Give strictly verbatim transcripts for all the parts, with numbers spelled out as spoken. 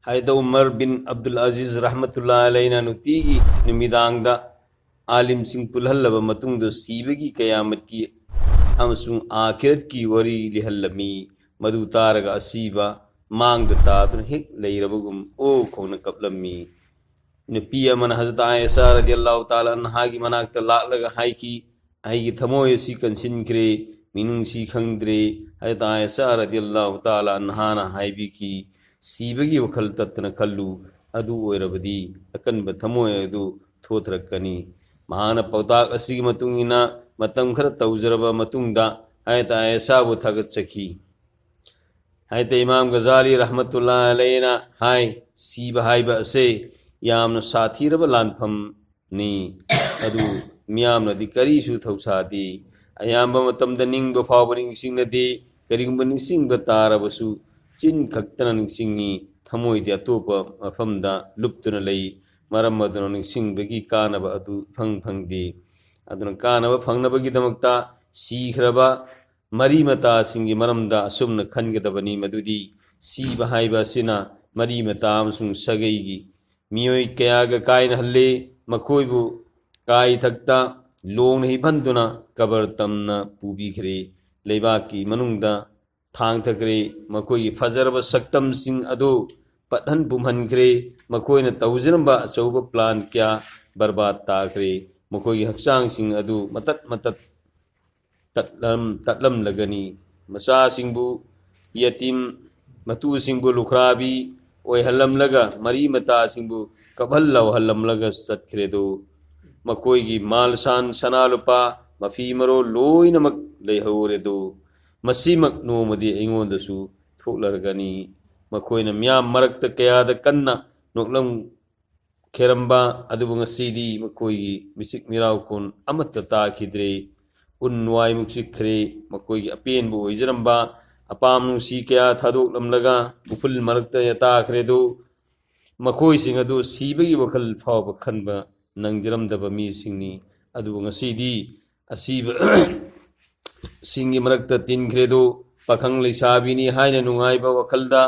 ꯍꯥꯏꯗ ꯎꯃꯔ ꯕꯤꯟ ꯑꯕꯗꯨꯜ ꯑꯖꯤꯖ ꯔꯍꯃꯇꯨꯜꯂꯥ ꯑꯂꯩꯅ ꯅꯨꯡꯇꯤꯒꯤ ꯅꯨꯃꯤꯗꯥꯡꯗ ꯑꯥꯂꯤꯝꯁꯤꯡ ꯄꯨꯜꯍꯜꯂꯕ ꯃꯇꯨꯡꯗ ꯁꯤꯕꯒꯤ ꯀꯌꯥꯃꯠꯀꯤ ꯑꯃꯁꯨꯡ ꯑꯥꯈꯤꯔꯠꯀꯤ ꯋꯥꯔꯤ ꯂꯤꯍꯜꯂꯝꯃꯤ꯫ ꯃꯗꯨ ꯇꯥꯔꯒ ꯑꯁꯤꯕ ꯃꯥꯡꯗ ꯇꯥꯗꯨꯅ ꯍꯦꯛ ꯂꯩꯔꯕꯒꯨꯝ ꯑꯣ ꯈꯣꯡꯅ ꯀꯞꯂꯝꯃꯤ꯫ ꯅꯨꯄꯤ ꯑꯃꯅ ꯍꯖꯔꯠ ꯑꯥꯏꯁꯥ ꯔꯗꯤꯌꯜꯂꯥꯍꯨ ꯇꯥꯂꯥ ꯑꯟꯍꯥꯒꯤ ꯃꯅꯥꯛꯇ ꯂꯥꯛꯂꯒ ꯍꯥꯏꯈꯤ, "ꯑꯩꯒꯤ ꯊꯃꯣꯏ ꯑꯁꯤ ꯀꯟꯁꯤꯟꯈ꯭ꯔꯦ, ꯃꯤꯅꯨꯡꯁꯤ ꯈꯪꯗ꯭ꯔꯦ꯫" ꯍꯖꯔꯠ ꯑꯥꯏꯁꯥ ꯔꯗꯤꯌꯜꯂꯥꯍꯨ ꯇꯥꯂꯥ ꯑꯟꯍꯥꯅ ꯍꯥꯏꯕꯤꯈꯤ, "ꯁꯤꯕꯒꯤ ꯋꯥꯈꯜ ꯇꯠꯇꯅ ꯈꯜꯂꯨ, ꯑꯗꯨ ꯑꯣꯏꯔꯕꯗꯤ ꯑꯀꯟꯕ ꯊꯃꯣꯏ ꯑꯗꯨ ꯊꯣꯊꯔꯛꯀꯅꯤ꯫" ꯃꯍꯥꯛꯅ ꯄꯥꯎꯇꯥꯛ ꯑꯁꯤꯒꯤ ꯃꯇꯨꯡ ꯏꯟꯅ ꯃꯇꯝ ꯈꯔ ꯇꯧꯖꯔꯕ ꯃꯇꯨꯡꯗ ꯍꯖꯔꯠ ꯑꯥꯏꯁꯥꯕꯨ ꯊꯥꯒꯠꯆꯈꯤ꯫ ꯍꯥꯏꯗ ꯏꯃꯥꯝ ꯒꯖꯥꯂꯤ ꯔꯍꯃꯇꯨꯜꯂꯥ ꯑꯂꯩꯅ ꯍꯥꯏ, ꯁꯤꯕ ꯍꯥꯏꯕ ꯑꯁꯦ ꯌꯥꯝꯅ ꯁꯥꯊꯤꯔꯕ ꯂꯥꯟꯐꯝꯅꯤ꯫ ꯑꯗꯨ ꯃꯤꯌꯥꯝꯅꯗꯤ ꯀꯔꯤꯁꯨ ꯊꯧꯁꯥꯗꯦ꯫ ꯑꯌꯥꯝꯕ ꯃꯇꯝꯗ ꯅꯤꯡꯕ ꯐꯥꯎꯕ ꯅꯤꯡꯁꯤꯡꯅꯗꯦ꯫ ꯀꯔꯤꯒꯨꯝꯕ ꯅꯤꯡꯁꯤꯡꯕ ꯇꯥꯔꯕꯁꯨ ꯆꯤꯟ ꯈꯛꯇꯅ ꯅꯤꯡꯁꯤꯡꯉꯤ, ꯊꯃꯣꯏꯗꯤ ꯑꯇꯣꯞꯄ ꯃꯐꯝꯗ ꯂꯨꯞꯇꯨꯅ ꯂꯩ꯫ ꯃꯔꯝ ꯑꯗꯨꯅ ꯅꯤꯡꯁꯤꯡꯕꯒꯤ ꯀꯥꯟꯅꯕ ꯑꯗꯨ ꯐꯪ ꯐꯪꯗꯦ꯫ ꯑꯗꯨꯅ ꯀꯥꯟꯅꯕ ꯐꯪꯅꯕꯒꯤꯗꯃꯛꯇ ꯁꯤꯈ꯭ꯔꯕ ꯃꯔꯤ ꯃꯇꯥꯁꯤꯡꯒꯤ ꯃꯔꯝꯗ ꯑꯁꯨꯝꯅ ꯈꯟꯒꯗꯕꯅꯤ, ꯃꯗꯨꯗꯤ ꯁꯤꯕ ꯍꯥꯏꯕ ꯑꯁꯤꯅ ꯃꯔꯤ ꯃꯇꯥ ꯑꯃꯁꯨꯡ ꯁꯥꯒꯩꯒꯤ ꯃꯤꯑꯣꯏ ꯀꯌꯥꯒ ꯀꯥꯏꯅꯍꯜꯂꯤ꯫ ꯃꯈꯣꯏꯕꯨ ꯀꯥꯏꯊꯛꯇ ꯂꯣꯡꯅ ꯍꯤꯞꯍꯟꯗꯨꯅ ꯀꯕꯔ ꯇꯝꯅ ꯄꯨꯕꯤꯈ꯭ꯔꯦ꯫ ꯂꯩꯕꯥꯛꯀꯤ ꯃꯅꯨꯡꯗ ꯊꯥꯡꯊꯈ꯭ꯔꯦ꯫ ꯃꯈꯣꯏꯒꯤ ꯐꯖꯔꯕ ꯁꯛꯇꯝꯁꯤꯡ ꯑꯗꯨ ꯄꯠꯍꯟ ꯄꯨꯝꯍꯟꯈ꯭ꯔꯦ꯫ ꯃꯈꯣꯏꯅ ꯇꯧꯖꯔꯝꯕ ꯑꯆꯧꯕ ꯄ꯭ꯂꯥꯟ ꯀꯌꯥ ꯕꯔꯕꯥꯗ ꯇꯥꯈ꯭ꯔꯦ꯫ ꯃꯈꯣꯏꯒꯤ ꯍꯛꯆꯥꯡꯁꯤꯡ ꯑꯗꯨ ꯃꯇꯠ ꯃꯇꯠ ꯇꯠꯂꯝ-, ꯇꯠꯂꯝꯂꯒꯅꯤ꯫ ꯃꯆꯥꯁꯤꯡꯕꯨ ꯌꯦꯇꯤꯝ, ꯃꯇꯨꯁꯤꯡꯕꯨ ꯂꯨꯈ꯭ꯔꯥꯕꯤ ꯑꯣꯏꯍꯜꯂꯝꯂꯒ, ꯃꯔꯤ ꯃꯇꯥꯁꯤꯡꯕꯨ ꯀꯞꯍꯜ ꯂꯥꯎꯍꯜꯂꯝꯂꯒ ꯆꯠꯈ꯭ꯔꯦꯗꯣ꯫ ꯃꯈꯣꯏꯒꯤ ꯃꯥꯜ ꯁꯥꯟ, ꯁꯅꯥ ꯂꯨꯄꯥ, ꯃꯐꯤ ꯃꯔꯣꯜ ꯂꯣꯏꯅꯃꯛ ꯂꯩꯍꯧꯔꯦꯗꯣ꯫ ꯃꯁꯤꯃꯛ ꯅꯣꯡꯃꯗꯤ ꯑꯩꯉꯣꯟꯗꯁꯨ ꯊꯣꯛꯂꯔꯒꯅꯤ꯫ ꯃꯈꯣꯏꯅ ꯃꯤꯌꯥꯝ ꯃꯔꯛꯇ ꯀꯌꯥꯗ ꯀꯟꯅ ꯅꯣꯛꯂꯝ ꯈꯦꯔꯝꯕ ꯑꯗꯨꯕꯨ ꯉꯁꯤꯗꯤ ꯃꯈꯣꯏꯒꯤ ꯃꯤꯆꯤꯛ ꯃꯤꯔꯥꯎꯀꯣꯟ ꯑꯃꯠꯇ ꯇꯥꯈꯤꯗ꯭ꯔꯦ꯫ ꯎꯟ ꯋꯥꯏꯃꯨꯛ ꯆꯤꯛꯈ꯭ꯔꯦ꯫ ꯃꯈꯣꯏꯒꯤ ꯑꯄꯦꯟꯕ ꯑꯣꯏꯖꯔꯝꯕ ꯑꯄꯥꯝ ꯅꯨꯡꯁꯤ ꯀꯌꯥ ꯊꯥꯗꯣꯛꯂꯝꯂꯒ ꯎꯐꯨꯜ ꯃꯔꯛꯇ ꯇꯥꯈ꯭ꯔꯦꯗꯣ꯫ ꯃꯈꯣꯏꯁꯤꯡ ꯑꯗꯨ ꯁꯤꯕꯒꯤ ꯋꯥꯈꯜ ꯐꯥꯎꯕ ꯈꯟꯕ ꯅꯪꯖꯔꯝꯗꯕ ꯃꯤꯁꯤꯡꯅꯤ꯫ ꯑꯗꯨꯕꯨ ꯉꯁꯤꯗꯤ ꯑꯁꯤꯕ ꯁꯤꯡꯒꯤ ꯃꯔꯛꯇ ꯇꯤꯟꯈ꯭ꯔꯦꯗꯣ꯫ ꯄꯥꯈꯪ ꯂꯩꯁꯥꯕꯤꯅꯤ ꯍꯥꯏꯅ ꯅꯨꯡꯉꯥꯏꯕ ꯋꯥꯈꯜꯗ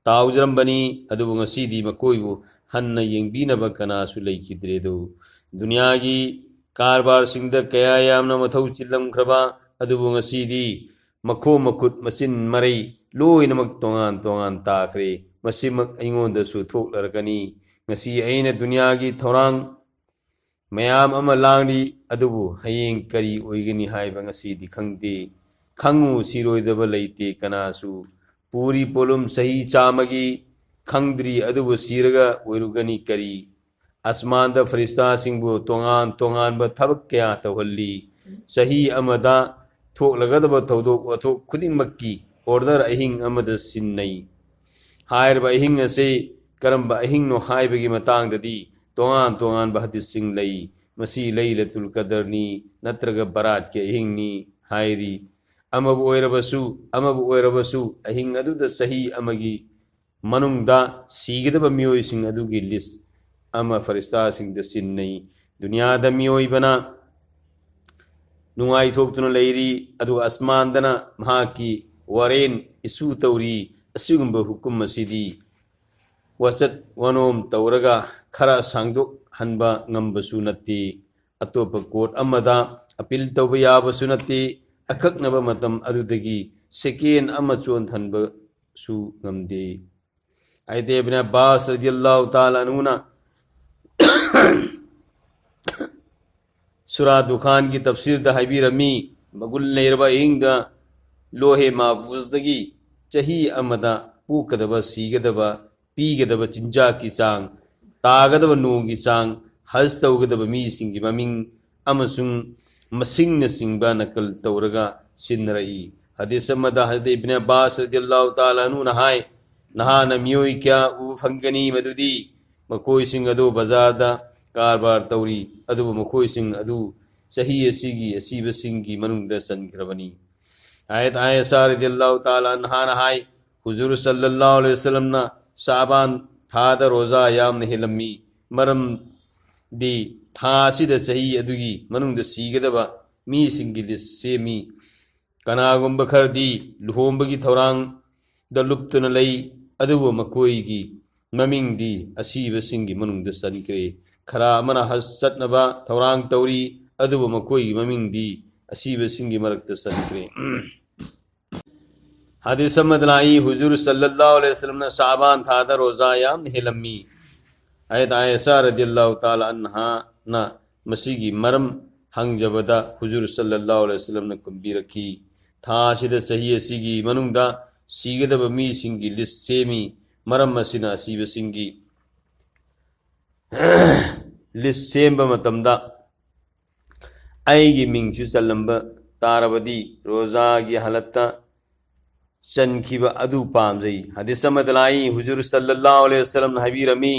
ꯇꯥꯎꯖꯔꯝꯕꯅꯤ꯫ ꯑꯗꯨꯕꯨ ꯉꯁꯤꯗꯤ ꯃꯈꯣꯏꯕꯨ ꯍꯟꯅ ꯌꯦꯡꯕꯤꯅꯕ ꯀꯅꯥꯁꯨ ꯂꯩꯈꯤꯗ꯭ꯔꯦꯗꯣ꯫ ꯗꯨꯅꯤꯌꯥꯒꯤ ꯀꯔꯕꯥꯔꯁꯤꯡꯗ ꯀꯌꯥ ꯌꯥꯝꯅ ꯃꯊꯧ ꯆꯤꯜꯂꯝꯈ꯭ꯔꯕ ꯑꯗꯨꯕꯨ ꯉꯁꯤꯗꯤ ꯃꯈꯣꯡ ꯃꯈꯨꯠ ꯃꯆꯤꯟ ꯃꯔꯩ ꯂꯣꯏꯅꯃꯛ ꯇꯣꯉꯥꯟ ꯇꯣꯉꯥꯟ ꯇꯥꯈ꯭ꯔꯦ꯫ ꯃꯁꯤꯃꯛ ꯑꯩꯉꯣꯟꯗꯁꯨ ꯊꯣꯛꯂꯔꯛꯀꯅꯤ꯫ ꯉꯁꯤ ꯑꯩꯅ ꯗꯨꯅꯤꯌꯥꯒꯤ ꯊꯧꯔꯥꯡ ꯃꯌꯥꯝ ꯑꯃ ꯂꯥꯡꯂꯤ, ꯑꯗꯨꯕꯨ ꯍꯌꯦꯡ ꯀꯔꯤ ꯑꯣꯏꯒꯅꯤ ꯍꯥꯏꯕ ꯉꯁꯤꯗꯤ ꯈꯪꯗꯦ꯫ ꯈꯪꯉꯨ ꯁꯤꯔꯣꯏꯗꯕ ꯂꯩꯇꯦ ꯀꯅꯥꯁꯨ꯫ ꯄꯨꯔꯤ ꯄꯣꯂꯨꯝ ꯆꯍꯤ ꯆꯥꯝꯃꯒꯤ ꯈꯪꯗ꯭ꯔꯤ, ꯑꯗꯨꯕꯨ ꯁꯤꯔꯒ ꯑꯣꯏꯔꯨꯒꯅꯤ ꯀꯔꯤ? ꯑꯁꯃꯥꯟꯗ ꯐꯔꯤꯁꯇꯥꯁꯤꯡꯕꯨ ꯇꯣꯉꯥꯟ ꯇꯣꯉꯥꯟꯕ ꯊꯕꯛ ꯀꯌꯥ ꯇꯧꯍꯜꯂꯤ꯫ ꯆꯍꯤ ꯑꯃꯗ ꯊꯣꯛꯂꯒꯗꯕ ꯊꯧꯗꯣꯛ ꯋꯥꯊꯣꯛ ꯈꯨꯗꯤꯡꯃꯛꯀꯤ ꯑꯣꯔꯗꯔ ꯑꯍꯤꯡ ꯑꯃꯗ ꯁꯤꯟꯅꯩ꯫ ꯍꯥꯏꯔꯤꯕ ꯑꯍꯤꯡ ꯑꯁꯤ ꯀꯔꯝꯕ ꯑꯍꯤꯡꯅꯣ ꯍꯥꯏꯕꯒꯤ ꯃꯇꯥꯡꯗꯗꯤ ꯇꯣꯉꯥꯟ ꯇꯣꯉꯥꯟꯕ ꯍꯗꯤꯁꯁꯤꯡ ꯂꯩ꯫ ꯃꯁꯤ ꯂꯩꯂꯇꯨꯜ ꯀꯗꯔꯅꯤ ꯅꯠꯇ꯭ꯔꯒ ꯕꯔꯥꯠꯀꯤ ꯑꯍꯤꯡꯅꯤ ꯍꯥꯏꯔꯤ꯫ ꯑꯃꯕꯨ ꯑꯣꯏꯔꯕꯁꯨ, ꯑꯃꯕꯨ ꯑꯣꯏꯔꯕꯁꯨ, ꯑꯍꯤꯡ ꯑꯗꯨꯗ ꯆꯍꯤ ꯑꯃꯒꯤ ꯃꯅꯨꯡꯗ ꯁꯤꯒꯗꯕ ꯃꯤꯑꯣꯏꯁꯤꯡ ꯑꯗꯨꯒꯤ ꯂꯤꯁ ꯑꯃ ꯐꯔꯤꯁꯇꯥꯁꯤꯡꯗ ꯁꯤꯟꯅꯩ꯫ ꯗꯨꯅꯤꯌꯥꯗ ꯃꯤꯑꯣꯏꯕꯅ ꯅꯨꯡꯉꯥꯏꯊꯣꯛꯇꯨꯅ ꯂꯩꯔꯤ, ꯑꯗꯨꯒ ꯑꯁꯃꯥꯟꯗꯅ ꯃꯍꯥꯛꯀꯤ ꯋꯥꯔꯦꯟ ꯏꯁꯨ ꯇꯧꯔꯤ꯫ ꯑꯁꯤꯒꯨꯝꯕ ꯍꯨꯀꯨꯝ ꯑꯁꯤꯗꯤ ꯋꯥꯆꯠ ꯋꯥꯅꯣꯝ ꯇꯧꯔꯒ ꯈꯔ ꯁꯥꯡꯗꯣꯛꯍꯟꯕ ꯉꯝꯕꯁꯨ ꯅꯠꯇꯦ꯫ ꯑꯇꯣꯞꯄ ꯀꯣꯔꯠ ꯑꯃꯗ ꯑꯄꯤꯜ ꯇꯧꯕ ꯌꯥꯕꯁꯨ ꯅꯠꯇꯦ꯫ ꯑꯀꯛꯅꯕ ꯃꯇꯝ ꯑꯗꯨꯗꯒꯤ ꯁꯦꯀꯦꯟ ꯑꯃ ꯆꯣꯟꯊꯟꯕꯁꯨ ꯉꯝꯗꯦ꯫ ꯍꯥꯏꯗꯤ ꯏꯕꯅ ꯑꯕꯥꯁ ꯔꯗꯤꯌꯜꯂꯥꯍꯨ ꯇꯥꯂꯥ ꯑꯅꯨꯅ ꯁꯨꯔꯥ ꯗꯨꯈꯥꯟꯒꯤ ꯇꯐꯁꯤꯔꯗ ꯍꯥꯏꯕꯤꯔꯝꯃꯤ, ꯃꯒꯨꯟ ꯂꯩꯔꯕ ꯑꯍꯤꯡꯗ ꯂꯣꯍꯦ ꯃꯥꯕꯨꯁꯗꯒꯤ ꯆꯍꯤ ꯑꯃꯗ ꯄꯣꯛꯀꯗꯕ, ꯁꯤꯒꯗꯕ, ꯄꯤꯒꯗꯕ ꯆꯤꯟꯖꯥꯛꯀꯤ ꯆꯥꯡ, ꯇꯥꯒꯗꯕ ꯅꯣꯡꯒꯤ ꯆꯥꯡ, ꯍꯖ ꯇꯧꯒꯗꯕ ꯃꯤꯁꯤꯡꯒꯤ ꯃꯃꯤꯡ ꯑꯃꯁꯨꯡ ꯃꯁꯤꯡꯅꯆꯤꯡꯕ ꯅꯀꯜ ꯇꯧꯔꯒ ꯁꯤꯟꯅꯔꯛꯏ꯫ ꯍꯗꯤꯁ ꯑꯃꯗ ꯍꯖꯔꯠ ꯏꯕꯅ ꯑꯕꯥꯁ ꯔꯗꯤꯌꯜꯂꯥꯍꯨ ꯇꯥꯂꯥ ꯑꯅꯨꯅ ꯍꯥꯏ, "ꯅꯍꯥꯛꯅ ꯃꯤꯑꯣꯏ ꯀꯌꯥ ꯎꯕ ꯐꯪꯒꯅꯤ ꯃꯗꯨꯗꯤ ꯃꯈꯣꯏꯁꯤꯡ ꯑꯗꯨ ꯕꯖꯥꯔꯗ ꯀꯔꯕꯥꯔ ꯇꯧꯔꯤ, ꯑꯗꯨꯕꯨ ꯃꯈꯣꯏꯁꯤꯡ ꯑꯗꯨ ꯆꯍꯤ ꯑꯁꯤꯒꯤ ꯑꯁꯤꯕꯁꯤꯡꯒꯤ ꯃꯅꯨꯡꯗ ꯆꯟꯈ꯭ꯔꯕꯅꯤ"꯫ ꯍꯖꯔꯠ ꯑꯥꯏꯁꯥ ꯔꯗꯤꯌꯜꯂꯥꯍꯨ ꯇꯥꯂꯥ ꯑꯟꯍꯥꯅ ꯍꯥꯏ, ꯍꯨꯖꯨꯔ ꯁꯜꯂꯜꯂꯥꯍꯨ ꯑꯂꯩꯍꯤ ꯋꯁꯜꯂꯝꯅ ꯁꯥꯕꯥꯟ ꯊꯥꯗ ꯔꯣꯖꯥ ꯌꯥꯝꯅ ꯍꯦꯜꯂꯝꯃꯤ, ꯃꯔꯝꯗꯤ ꯊꯥ ꯑꯁꯤꯗ ꯆꯍꯤ ꯑꯗꯨꯒꯤ ꯃꯅꯨꯡꯗ ꯁꯤꯒꯗꯕ ꯃꯤꯁꯤꯡꯒꯤ ꯂꯤꯁ ꯁꯦꯝꯃꯤ꯫ ꯀꯅꯥꯒꯨꯝꯕ ꯈꯔꯗꯤ ꯂꯨꯍꯣꯡꯕꯒꯤ ꯊꯧꯔꯥꯡꯗ ꯂꯨꯞꯇꯨꯅ ꯂꯩ, ꯑꯗꯨꯕꯨ ꯃꯈꯣꯏꯒꯤ ꯃꯃꯤꯡꯗꯤ ꯑꯁꯤꯕꯁꯤꯡꯒꯤ ꯃꯅꯨꯡꯗ ꯆꯟꯈ꯭ꯔꯦ꯫ ꯈꯔ ꯑꯃꯅ ꯍꯖ ꯆꯠꯅꯕ ꯊꯧꯔꯥꯡ ꯇꯧꯔꯤ, ꯑꯗꯨꯕꯨ ꯃꯈꯣꯏꯒꯤ ꯃꯃꯤꯡꯗꯤ ꯑꯁꯤꯕꯁꯤꯡꯒꯤ ꯃꯔꯛꯇ ꯆꯟꯈ꯭ꯔꯦ꯫ ꯍꯗꯤꯁ ꯑꯃꯗ ꯂꯥꯛꯏ, ꯍꯨꯖꯨꯔ ꯁꯜꯂꯜꯂꯥꯍꯨ ꯑꯂꯩꯍꯤ ꯋꯁꯜꯂꯝꯅ ꯁꯥꯕꯥꯟ ꯊꯥꯗ ꯔꯣꯖꯥ ꯌꯥꯝꯅ ꯍꯦꯜꯂꯝꯃꯤ꯫ ꯍꯥꯏꯗ ꯑꯥꯏꯁꯥ ꯔꯗꯤꯌꯜꯂꯥꯍꯨ ꯇꯥꯂꯥ ꯑꯟꯍꯥꯅ ꯃꯁꯤꯒꯤ ꯃꯔꯝ ꯍꯪꯖꯕꯗ ꯍꯨꯖꯨꯔ ꯁꯜꯂꯜꯂꯥꯍꯨ ꯑꯂꯩꯍꯤ ꯋꯁꯜꯂꯝꯅ ꯈꯨꯝꯕꯤꯔꯛꯈꯤ, ꯊꯥ ꯑꯁꯤꯗ ꯆꯍꯤ ꯑꯁꯤꯒꯤ ꯃꯅꯨꯡꯗ ꯁꯤꯒꯗꯕ ꯃꯤꯁꯤꯡꯒꯤ ꯂꯤꯁ ꯁꯦꯝꯃꯤ꯫ ꯃꯔꯝ ꯑꯁꯤꯅ ꯑꯁꯤꯕꯁꯤꯡꯒꯤ ꯂꯤꯁ ꯁꯦꯝꯕ ꯃꯇꯝꯗ ꯑꯩꯒꯤ ꯃꯤꯡꯁꯨ ꯆꯜꯂꯝꯕ ꯇꯥꯔꯕꯗꯤ ꯔꯣꯖꯥꯒꯤ ꯍꯥꯂꯠꯇ ꯆꯟꯈꯤꯕ ꯑꯗꯨ ꯄꯥꯝꯖꯩ꯫ ꯍꯗꯤꯁ ꯑꯃꯗ ꯂꯥꯛꯏ, ꯍꯨꯖꯨꯔ ꯁꯜꯂꯜꯂꯥꯍꯨ ꯑꯂꯩꯍꯤ ꯋꯁꯜꯂꯝꯅ ꯍꯥꯏꯕꯤꯔꯝꯃꯤ,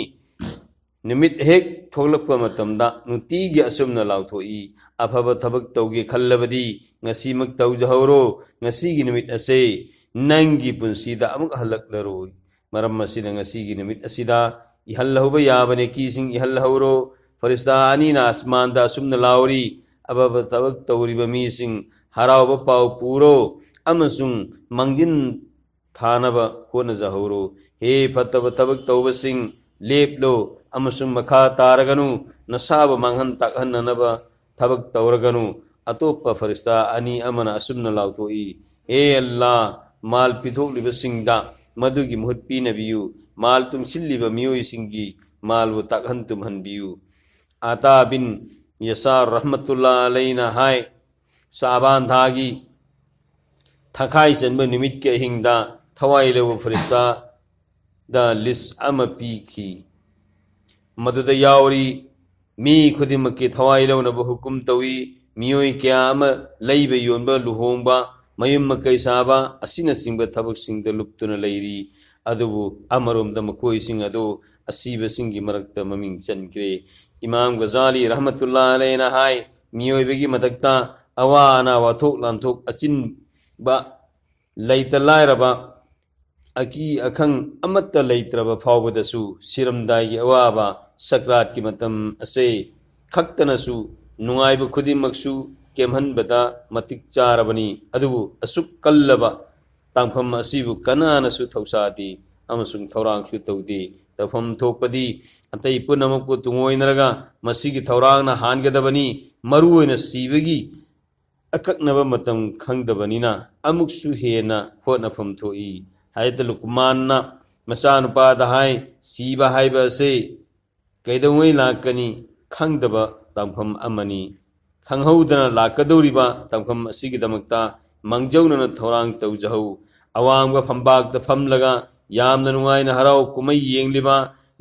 ꯅꯨꯃꯤꯠ ꯍꯦꯛ ꯊꯣꯛꯂꯛꯄ ꯃꯇꯝꯗ ꯅꯨꯡꯇꯤꯒꯤ ꯑꯁꯨꯝꯅ ꯂꯥꯎꯊꯣꯛꯏ, "ꯑꯐꯕ ꯊꯕꯛ ꯇꯧꯒꯦ ꯈꯜꯂꯕꯗꯤ ꯉꯁꯤꯃꯛ ꯇꯧꯖꯍꯧꯔꯣ, ꯉꯁꯤꯒꯤ ꯅꯨꯃꯤꯠ ꯑꯁꯦ ꯅꯪꯒꯤ ꯄꯨꯟꯁꯤꯗ ꯑꯃꯨꯛ ꯍꯜꯂꯛꯂꯔꯣꯏ꯫ ꯃꯔꯝ ꯑꯁꯤꯅ ꯉꯁꯤꯒꯤ ꯅꯨꯃꯤꯠ ꯑꯁꯤꯗ ꯏꯍꯜꯍꯧꯕ ꯌꯥꯕ ꯅꯦꯀꯤꯁꯤꯡ ꯏꯍꯜꯍꯧꯔꯣ꯫" ꯐꯔꯤꯁꯇꯥ ꯑꯅꯤꯅ ꯑꯁꯃꯥꯟꯗ ꯑꯁꯨꯝꯅ ꯂꯥꯎꯔꯤ, "ꯑꯐꯕ ꯊꯕꯛ ꯇꯧꯔꯤꯕ ꯃꯤꯁꯤꯡ ꯍꯔꯥꯎꯕ ꯄꯥꯎ ꯄꯨꯔꯣ ꯑꯃꯁꯨꯡ ꯃꯥꯡꯖꯤꯟ ꯊꯥꯅꯕ ꯍꯣꯠꯅꯖꯍꯧꯔꯣ꯫ ꯍꯦ ꯐꯠꯇꯕ ꯊꯕꯛ ꯇꯧꯕꯁꯤꯡ, ꯂꯦꯞꯂꯣ ꯑꯃꯁꯨꯡ ꯃꯈꯥ ꯇꯥꯔꯒꯅꯨ, ꯅꯁꯥꯕꯨ ꯃꯥꯡꯍꯟ ꯇꯥꯛꯍꯟꯅꯅꯕ ꯊꯕꯛ ꯇꯧꯔꯒꯅꯨ꯫" ꯑꯇꯣꯞꯄ ꯐꯔꯤꯁꯇꯥ ꯑꯅꯤ ꯑꯃꯅ ꯑꯁꯨꯝꯅ ꯂꯥꯎꯊꯣꯛꯏ, "ꯍꯦ ꯑꯜꯂꯥ, ꯃꯥꯜ ꯄꯤꯊꯣꯛꯂꯤꯕꯁꯤꯡꯗ ꯃꯗꯨꯒꯤ ꯃꯍꯨꯠ ꯄꯤꯅꯕꯤꯌꯨ, ꯃꯥꯜ ꯇꯨꯡꯁꯤꯜꯂꯤꯕ ꯃꯤꯑꯣꯏꯁꯤꯡꯒꯤ ꯃꯥꯜꯕꯨ ꯇꯥꯛꯍꯟ ꯇꯨꯝꯍꯟꯕꯤꯌꯨ꯫" ꯑꯇꯥ ꯕꯤꯟ ꯌꯁꯥꯔ ꯔꯍꯃꯇꯨꯜꯂꯥ ꯑꯂꯩꯅ ꯍꯥꯏ, ꯁꯥꯕꯥꯟ ꯊꯥꯒꯤ ꯊꯥꯈꯥꯏ ꯆꯟꯕ ꯅꯨꯃꯤꯠꯀꯤ ꯑꯍꯤꯡꯗ ꯊꯋꯥꯏ ꯂꯧꯕ ꯐꯔꯤꯁꯇꯥꯗ ꯂꯤꯁ ꯑꯃ ꯄꯤꯈꯤ꯫ ꯃꯗꯨꯗ ꯌꯥꯎꯔꯤ ꯃꯤ ꯈꯨꯗꯤꯡꯃꯛꯀꯤ ꯊꯋꯥꯏ ꯂꯧꯅꯕ ꯍꯨꯀꯨꯝ ꯇꯧꯏ꯫ ꯃꯤꯑꯣꯏ ꯀꯌꯥ ꯑꯃ ꯂꯩꯕ ꯌꯣꯟꯕ, ꯂꯨꯍꯣꯡꯕ, ꯃꯌꯨꯝ ꯃꯀꯩ ꯁꯥꯕ ꯑꯁꯤꯅꯆꯤꯡꯕ ꯊꯕꯛꯁꯤꯡꯗ ꯂꯨꯞꯇꯨꯅ ꯂꯩꯔꯤ꯫ ꯑꯗꯨꯕꯨ ꯑꯃꯔꯣꯝꯗ ꯃꯈꯣꯏꯁꯤꯡ ꯑꯗꯨ ꯑꯁꯤꯕꯁꯤꯡꯒꯤ ꯃꯔꯛꯇ ꯃꯃꯤꯡ ꯆꯟꯈ꯭ꯔꯦ꯫ ꯏꯃꯥꯝ ꯒꯖꯥꯂꯤ ꯔꯍꯃꯇꯨꯜꯂꯥ ꯑꯂꯩꯅ ꯍꯥꯏ, ꯃꯤꯑꯣꯏꯕꯒꯤ ꯃꯊꯛꯇ ꯑꯋꯥ ꯑꯅꯥ, ꯋꯥꯊꯣꯛ ꯂꯥꯟꯊꯣꯛ, ꯑꯆꯤꯟꯕ, ꯂꯩꯇ ꯂꯥꯏꯔꯕ, ꯑꯀꯤ ꯑꯈꯪ ꯑꯃꯠꯇ ꯂꯩꯇ꯭ꯔꯕ ꯐꯥꯎꯕꯗꯁꯨ ꯁꯤꯔꯝꯗꯥꯏꯒꯤ ꯑꯋꯥꯕ ꯁꯀ꯭ꯔꯥꯠꯀꯤ ꯃꯇꯝ ꯑꯁꯦ ꯈꯛꯇꯅꯁꯨ ꯅꯨꯡꯉꯥꯏꯕ ꯈꯨꯗꯤꯡꯃꯛꯁꯨ ꯀꯦꯝꯍꯟꯕꯗ ꯃꯇꯤꯛ ꯆꯥꯔꯕꯅꯤ꯫ ꯑꯗꯨꯕꯨ ꯑꯁꯨꯛ ꯀꯜꯂꯕ ꯇꯥꯡꯐꯝ ꯑꯁꯤꯕꯨ ꯀꯅꯥꯅꯁꯨ ꯊꯧꯁꯥꯗꯦ꯫ ꯑꯃꯁꯨꯡ ꯊꯧꯔꯥꯡꯁꯨ ꯇꯧꯗꯦ꯫ ꯇꯧꯐꯝ ꯊꯣꯛꯄꯗꯤ ꯑꯇꯩ ꯄꯨꯝꯅꯃꯛꯄꯨ ꯇꯨꯡꯑꯣꯏꯅꯔꯒ ꯃꯁꯤꯒꯤ ꯊꯧꯔꯥꯡꯅ ꯍꯥꯟꯒꯗꯕꯅꯤ꯫ ꯃꯔꯨꯑꯣꯏꯅ ꯁꯤꯕꯒꯤ ꯑꯀꯛꯅꯕ ꯃꯇꯝ ꯈꯪꯗꯕꯅꯤꯅ ꯑꯃꯨꯛꯁꯨ ꯍꯦꯟꯅ ꯍꯣꯠꯅꯐꯝ ꯊꯣꯛꯏ꯫ ꯍꯥꯏꯗ ꯂꯨꯀꯃꯥꯟꯅ ꯃꯆꯥꯅꯨꯄꯥꯗ ꯍꯥꯏ, "ꯁꯤꯕ ꯍꯥꯏꯕ ꯑꯁꯤ ꯀꯩꯗꯧꯉꯩ ꯂꯥꯛꯀꯅꯤ ꯈꯪꯗꯕ ꯇꯥꯡꯐꯝ ꯑꯃꯅꯤ꯫ ꯈꯪꯍꯧꯗꯅ ꯂꯥꯛꯀꯗꯧꯔꯤꯕ ꯇꯥꯡꯐꯝ ꯑꯁꯤꯒꯤꯗꯃꯛꯇ ꯃꯥꯡꯖꯧꯅꯅ ꯊꯧꯔꯥꯡ ꯇꯧꯖꯍꯧ꯫ ꯑꯋꯥꯡꯕ ꯐꯝꯕꯥꯛꯇ ꯐꯝꯂꯒ ꯌꯥꯝꯅ ꯅꯨꯡꯉꯥꯏꯅ ꯍꯔꯥꯎ ꯀꯨꯝꯍꯩ ꯌꯦꯡꯂꯤꯕ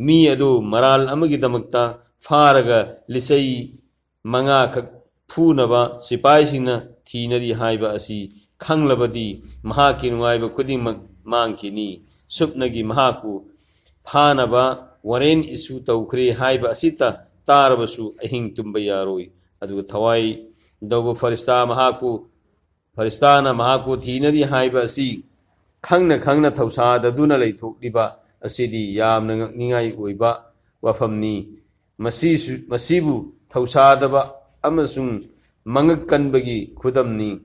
ꯃꯤ ꯑꯗꯨ ꯃꯔꯥꯜ ꯑꯃꯒꯤꯗꯃꯛꯇ ꯐꯥꯔꯒ ꯂꯤꯆꯩ ꯃꯉꯥꯈꯛ ꯐꯨꯅꯕ ꯁꯤꯐꯥꯏꯁꯤꯡꯅ ꯊꯤꯅꯔꯤ ꯍꯥꯏꯕ ꯑꯁꯤ ꯈꯪꯂꯕꯗꯤ ꯃꯍꯥꯛꯀꯤ ꯅꯨꯡꯉꯥꯏꯕ ꯈꯨꯗꯤꯡꯃꯛ ꯃꯥꯡꯈꯤꯅꯤ꯫ ꯁꯨꯞꯅꯒꯤ ꯃꯍꯥꯛꯄꯨ ꯐꯥꯅꯕ ꯋꯥꯔꯦꯟ ꯏꯁꯨ ꯇꯧꯈ꯭ꯔꯦ ꯍꯥꯏꯕ ꯑꯁꯤꯇ ꯇꯥꯔꯕꯁꯨ ꯑꯍꯤꯡ ꯇꯨꯝꯕ ꯌꯥꯔꯣꯏ꯫ ꯑꯗꯨꯒ ꯊꯋꯥꯏ ꯇꯧꯕ ꯐꯔꯤꯁꯇꯥ ꯃꯍꯥꯛꯄꯨ, ꯐꯔꯤꯁꯇꯥꯅ ꯃꯍꯥꯛꯄꯨ ꯊꯤꯅꯔꯤ ꯍꯥꯏꯕ ꯑꯁꯤ ꯈꯪꯅ ꯈꯪꯅ ꯊꯧꯁꯥꯗꯗꯨꯅ ꯂꯩꯊꯣꯛꯂꯤꯕ ꯑꯁꯤꯗꯤ ꯌꯥꯝꯅ ꯉꯛꯅꯤꯡꯉꯥꯏ ꯑꯣꯏꯕ ꯋꯥꯐꯝꯅꯤ꯫ ꯃꯁꯤꯁꯨ, ꯃꯁꯤꯕꯨ ꯊꯧꯁꯥꯗꯕ ꯑꯃꯁꯨꯡ ꯃꯉꯛ ꯀꯟꯕꯒꯤ ꯈꯨꯗꯝꯅꯤ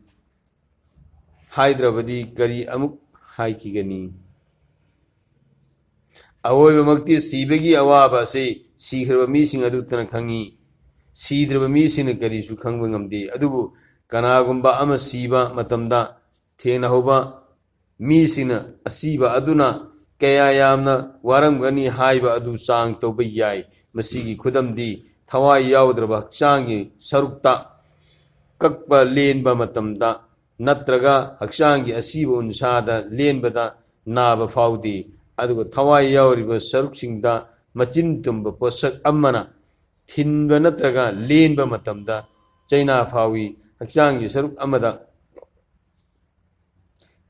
ꯍꯥꯏꯗ꯭ꯔꯕꯗꯤ ꯀꯔꯤ ꯑꯃꯨꯛ ꯍꯥꯏꯈꯤꯒꯅꯤ? ꯑꯋꯣꯏꯕꯃꯛꯇꯤ ꯁꯤꯕꯒꯤ ꯑꯋꯥꯕ ꯑꯁꯤ ꯁꯤꯈ꯭ꯔꯕ ꯃꯤꯁꯤꯡ ꯑꯗꯨꯇꯅ ꯈꯪꯏ꯫ ꯁꯤꯗ꯭ꯔꯕ ꯃꯤꯁꯤꯡꯅ ꯀꯔꯤꯁꯨ ꯈꯪꯕ ꯉꯝꯗꯦ꯫ ꯑꯗꯨꯕꯨ ꯀꯅꯥꯒꯨꯝꯕ ꯑꯃ ꯁꯤꯕ ꯃꯇꯝꯗ ꯊꯦꯡꯅꯍꯧꯕ ꯃꯤꯁꯤꯡꯅ ꯑꯁꯤꯕ ꯑꯗꯨꯅ ꯀꯌꯥ ꯌꯥꯝꯅ ꯋꯥꯔꯝꯒꯅꯤ ꯍꯥꯏꯕ ꯑꯗꯨ ꯆꯥꯡ ꯇꯧꯕ ꯌꯥꯏ꯫ ꯃꯁꯤꯒꯤ ꯈꯨꯗꯝꯗꯤ ꯊꯋꯥꯏ ꯌꯥꯎꯗ꯭ꯔꯕ ꯍꯛꯆꯥꯡꯒꯤ ꯁꯔꯨꯛꯇ ꯀꯛꯄ ꯂꯦꯟꯕ ꯃꯇꯝꯗ ꯅꯠꯇ꯭ꯔꯒ ꯍꯛꯆꯥꯡꯒꯤ ꯑꯁꯤꯕ ꯎꯟꯁꯥꯗ ꯂꯦꯟꯕꯗ ꯅꯥꯕ ꯐꯥꯎꯗꯦ꯫ ꯑꯗꯨꯒ ꯊꯋꯥꯏ ꯌꯥꯎꯔꯤꯕ ꯁꯔꯨꯛꯁꯤꯡꯗ ꯃꯆꯤꯟ ꯇꯨꯝꯕ ꯄꯣꯠꯁꯛ ꯑꯃꯅ ꯊꯤꯟꯕ ꯅꯠꯇ꯭ꯔꯒ ꯂꯦꯟꯕ ꯃꯇꯝꯗ ꯆꯩꯅꯥ ꯐꯥꯎꯏ꯫ ꯍꯛꯆꯥꯡꯒꯤ ꯁꯔꯨꯛ ꯑꯃꯗ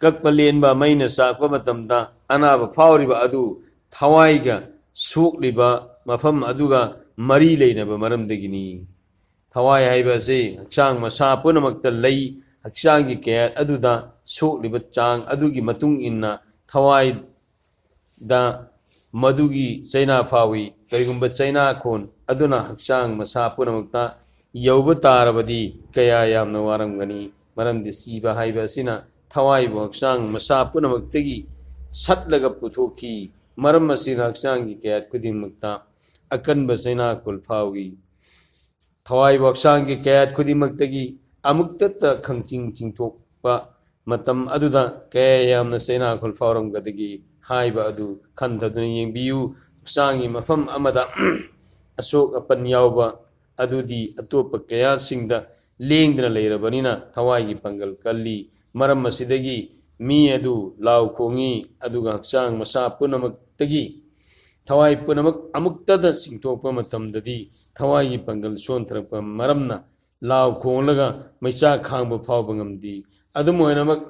ꯀꯛꯄ ꯂꯦꯟꯕ ꯃꯩꯅ ꯆꯥꯛꯄ ꯃꯇꯝꯗ ꯑꯅꯥꯕ ꯐꯥꯎꯔꯤꯕ ꯑꯗꯨ ꯊꯋꯥꯏꯒ ꯁꯣꯛꯂꯤꯕ ꯃꯐꯝ ꯑꯗꯨꯒ ꯃꯔꯤ ꯂꯩꯅꯕ ꯃꯔꯝꯗꯒꯤꯅꯤ꯫ ꯊꯋꯥꯏ ꯍꯥꯏꯕ ꯑꯁꯤ ꯍꯛꯆꯥꯡ ꯃꯁꯥ ꯄꯨꯝꯅꯃꯛꯇ ꯂꯩ꯫ ꯍꯛꯆꯥꯡꯒꯤ ꯀꯌꯥꯠ ꯑꯗꯨꯗ ꯁꯣꯛꯂꯤꯕ ꯆꯥꯡ ꯑꯗꯨꯒꯤ ꯃꯇꯨꯡ ꯏꯟꯅ ꯊꯋꯥꯏꯗ ꯃꯗꯨꯒꯤ ꯆꯩꯅꯥ ꯐꯥꯎꯏ꯫ ꯀꯔꯤꯒꯨꯝꯕ ꯆꯩꯅꯥꯈꯣꯟ ꯑꯗꯨꯅ ꯍꯛꯆꯥꯡ ꯃꯁꯥ ꯄꯨꯝꯅꯃꯛꯇ ꯌꯧꯕ ꯇꯥꯔꯕꯗꯤ ꯀꯌꯥ ꯌꯥꯝꯅ ꯋꯥꯔꯝꯒꯅꯤ꯫ ꯃꯔꯝꯗꯤ ꯁꯤꯕ ꯍꯥꯏꯕ ꯑꯁꯤꯅ ꯊꯋꯥꯏꯕꯨ ꯍꯛꯆꯥꯡ ꯃꯁꯥ ꯄꯨꯝꯅꯃꯛꯇꯒꯤ ꯁꯠꯂꯒ ꯄꯨꯊꯣꯛꯈꯤ꯫ ꯃꯔꯝ ꯑꯁꯤꯅ ꯍꯛꯆꯥꯡꯒꯤ ꯀꯌꯥꯠ ꯈꯨꯗꯤꯡꯃꯛꯇ ꯑꯀꯟꯕ ꯆꯩꯅꯥꯈꯣꯜ ꯐꯥꯎꯏ꯫ ꯊꯋꯥꯏꯕꯨ ꯍꯛꯆꯥꯡꯒꯤ ꯀꯌꯥꯠ ꯈꯨꯗꯤꯡꯃꯛꯇꯒꯤ ꯑꯃꯨꯛꯇꯗ ꯈꯪꯆꯤꯡ ꯆꯤꯡꯊꯣꯛꯄ ꯃꯇꯝ ꯑꯗꯨꯗ ꯀꯌꯥ ꯌꯥꯝꯅ ꯆꯩꯅꯥꯈꯣꯜ ꯐꯥꯎꯔꯝꯒꯗꯒꯦ ꯍꯥꯏꯕ ꯑꯗꯨ ꯈꯟꯊꯗꯨꯅ ꯌꯦꯡꯕꯤꯌꯨ꯫ ꯍꯛꯆꯥꯡꯒꯤ ꯃꯐꯝ ꯑꯃꯗ ꯑꯁꯣꯛ ꯑꯄꯟ ꯌꯥꯎꯕ ꯑꯗꯨꯗꯤ ꯑꯇꯣꯞꯄ ꯀꯌꯥꯁꯤꯡꯗ ꯂꯦꯡꯗꯅ ꯂꯩꯔꯕꯅꯤꯅ ꯊꯋꯥꯏꯒꯤ ꯄꯥꯡꯒꯜ ꯀꯜꯂꯤ꯫ ꯃꯔꯝ ꯑꯁꯤꯗꯒꯤ ꯃꯤ ꯑꯗꯨ ꯂꯥꯎ ꯈꯣꯡꯏ, ꯑꯗꯨꯒ ꯍꯛꯆꯥꯡ ꯃꯁꯥ ꯄꯨꯝꯅꯃꯛꯇꯒꯤ ꯊꯋꯥꯏ ꯄꯨꯝꯅꯃꯛ ꯑꯃꯨꯛꯇꯗ ꯆꯤꯡꯊꯣꯛꯄ ꯃꯇꯝꯗꯗꯤ ꯊꯋꯥꯏꯒꯤ ꯄꯥꯡꯒꯜ ꯁꯣꯟꯊꯔꯛꯄ ꯃꯔꯝꯅ ꯂꯥꯎ ꯈꯣꯡꯂꯒ ꯃꯩꯆꯥꯛ ꯈꯥꯡꯕ ꯐꯥꯎꯕ ꯉꯝꯗꯦ꯫ ꯑꯗꯨꯝ ꯑꯣꯏꯅꯃꯛ,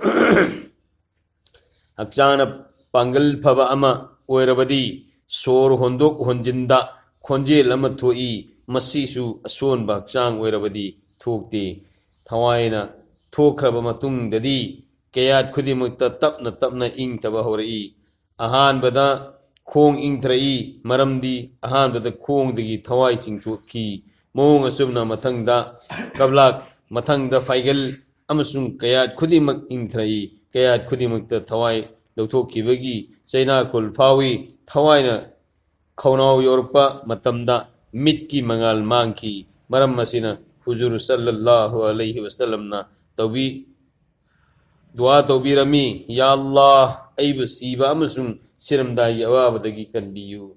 ꯍꯛꯆꯥꯡꯅ ꯄꯥꯡꯒꯜ ꯐꯕ ꯑꯃ ꯑꯣꯏꯔꯕꯗꯤ ꯁꯣꯔ ꯍꯣꯟꯗꯣꯛ ꯍꯣꯟꯖꯤꯟꯗ ꯈꯣꯟꯖꯦꯜ ꯑꯃ ꯊꯣꯛꯏ꯫ ꯃꯁꯤꯁꯨ ꯑꯁꯣꯟꯕ ꯍꯛꯆꯥꯡ ꯑꯣꯏꯔꯕꯗꯤ ꯊꯣꯛꯇꯦ꯫ ꯊꯋꯥꯏꯅ ꯊꯣꯛꯈ꯭ꯔꯕ ꯃꯇꯨꯡꯗꯗꯤ ꯀꯌꯥꯠ ꯈꯨꯗꯤꯡꯃꯛꯇ ꯇꯞꯅ ꯇꯞꯅ ꯏꯪꯊꯕ ꯍꯧꯔꯛꯏ꯫ ꯑꯍꯥꯟꯕꯗ ꯈꯣꯡ ꯏꯪꯊꯔꯛꯏ, ꯃꯔꯝꯗꯤ ꯑꯍꯥꯟꯕꯗ ꯈꯣꯡꯗꯒꯤ ꯊꯋꯥꯏ ꯆꯤꯡꯊꯣꯛꯈꯤ꯫ ꯃꯑꯣꯡ ꯑꯁꯨꯝꯅ ꯃꯊꯪꯗ ꯀꯕ꯭ꯂꯥꯛ, ꯃꯊꯪꯗ ꯐꯥꯏꯒꯜ ꯑꯃꯁꯨꯡ ꯀꯌꯥꯠ ꯈꯨꯗꯤꯡꯃꯛ ꯏꯪꯊꯔꯛꯏ꯫ ꯀꯌꯥꯠ ꯈꯨꯗꯤꯡꯃꯛꯇ ꯊꯋꯥꯏ ꯂꯧꯊꯣꯛꯈꯤꯕꯒꯤ ꯆꯩꯅꯥꯈꯣꯜ ꯐꯥꯎꯏ꯫ ꯊꯋꯥꯏꯅ ꯈꯧꯅꯥꯎ ꯌꯧꯔꯛꯄ ꯃꯇꯝꯗ ꯃꯤꯠꯀꯤ ꯃꯉꯥꯜ ꯃꯥꯡꯈꯤ꯫ ꯃꯔꯝ ꯑꯁꯤꯅ ꯍꯨꯖꯨꯔ ꯁꯜꯂꯜꯂꯥꯍꯨ ꯑꯂꯩꯍꯤ ꯋꯁꯜꯂꯝꯅ ꯇꯧꯕꯤ, ꯗꯨꯋꯥ ꯇꯧꯕꯤꯔꯝꯃꯤ, "ꯌꯥ ꯑꯜꯂꯥꯍ, ꯑꯩꯕꯨ ꯁꯤꯕ ꯑꯃꯁꯨꯡ ꯁꯤꯔꯝꯗꯥꯏꯒꯤ ꯑꯋꯥꯕꯗꯒꯤ ꯀꯟꯕꯤꯌꯨ"꯫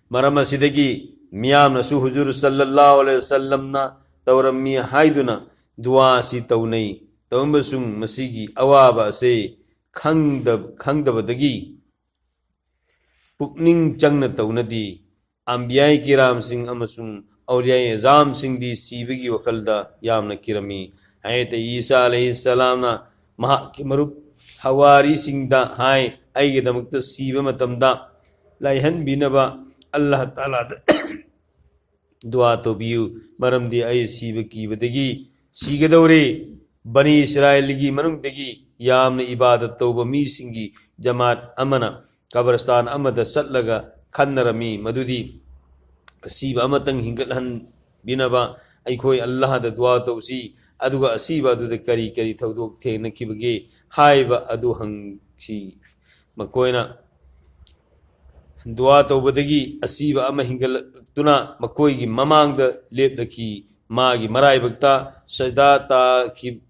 ꯃꯔꯝ ꯑꯁꯤꯗꯒꯤ ꯃꯤꯌꯥꯝꯅꯁꯨ ꯍꯨꯖꯨꯔ ꯁꯜꯂꯜꯂꯥꯍꯨ ꯑꯂꯩꯍꯤ ꯋꯁꯜꯂꯝꯅ ꯇꯧꯔꯝꯃꯤ ꯍꯥꯏꯗꯨꯅ ꯗꯨꯋꯥ ꯑꯁꯤ ꯇꯧꯅꯩ꯫ ꯇꯧꯔꯝꯕꯁꯨꯡ ꯃꯁꯤꯒꯤ ꯑꯋꯥꯕ ꯑꯁꯤ ꯈꯪꯗ-, ꯈꯪꯗꯕꯗꯒꯤ ꯄꯨꯛꯅꯤꯡ ꯆꯪꯅ ꯇꯧꯅꯗꯦ꯫ ꯑꯝꯕꯤꯌꯥꯏ ꯀꯤꯔꯥꯝꯁꯤꯡ ꯑꯃꯁꯨꯡ ꯑꯧꯂꯤꯌꯥꯏ ꯑꯖꯥꯝꯁꯤꯡꯗꯤ ꯁꯤꯕꯒꯤ ꯋꯥꯈꯜꯗ ꯌꯥꯝꯅ ꯀꯤꯔꯝꯃꯤ꯫ ꯍꯖꯔꯠ ꯏꯁꯥ ꯑꯂꯩꯍꯤꯁꯁꯂꯥꯝꯅ ꯃꯍꯥꯛꯀꯤ ꯃꯔꯨꯞ ꯍꯋꯥꯔꯤꯁꯤꯡꯗ ꯍꯥꯏ, "ꯑꯩꯒꯤꯗꯃꯛꯇ ꯁꯤꯕ ꯃꯇꯝꯗ ꯂꯥꯏꯍꯟꯕꯤꯅꯕ ꯑꯜꯂꯥꯍ ꯇꯥꯂꯥꯗ ꯗꯨꯋꯥ ꯇꯧꯕꯤꯌꯨ, ꯃꯔꯝꯗꯤ ꯑꯩ ꯁꯤꯕ ꯀꯤꯕꯗꯒꯤ ꯁꯤꯒꯗꯧꯔꯦ"꯫ ꯕꯅꯤ ꯏꯁꯔꯥꯏꯜꯒꯤ ꯃꯅꯨꯡꯗꯒꯤ ꯌꯥꯝꯅ ꯏꯕꯥꯗꯠ ꯇꯧꯕ ꯃꯤꯁꯤꯡꯒꯤ ꯖꯃꯥꯠ ꯑꯃꯅ ꯀꯕꯔꯁꯇꯥꯟ ꯑꯃꯗ ꯆꯠꯂꯒ ꯈꯟꯅꯔꯝꯃꯤ ꯃꯗꯨꯗꯤ ꯑꯁꯤꯕ ꯑꯃꯇꯪ ꯍꯤꯡꯒꯠꯍꯟꯕꯤꯅꯕ ꯑꯩꯈꯣꯏ ꯑꯜꯂꯥꯍꯗ ꯗꯨꯋꯥ ꯇꯧꯁꯤ, ꯑꯗꯨꯒ ꯑꯁꯤꯕ ꯑꯗꯨꯗ ꯀꯔꯤ ꯀꯔꯤ ꯊꯧꯗꯣꯛ ꯊꯦꯡꯅꯈꯤꯕꯒꯦ ꯍꯥꯏꯕ ꯑꯗꯨ ꯍꯪꯁꯤ꯫ ꯃꯈꯣꯏꯅ ꯗꯨꯋꯥ ꯇꯧꯕꯗꯒꯤ ꯑꯁꯤꯕ ꯑꯃ ꯍꯤꯡꯒꯠꯂꯛꯇꯨꯅ ꯃꯈꯣꯏꯒꯤ ꯃꯃꯥꯡꯗ ꯂꯦꯞꯂꯛꯈꯤ꯫ ꯃꯥꯒꯤ ꯃꯔꯥꯏꯕꯛꯇ ꯁꯖꯗꯥ ꯇꯥꯈꯤ-,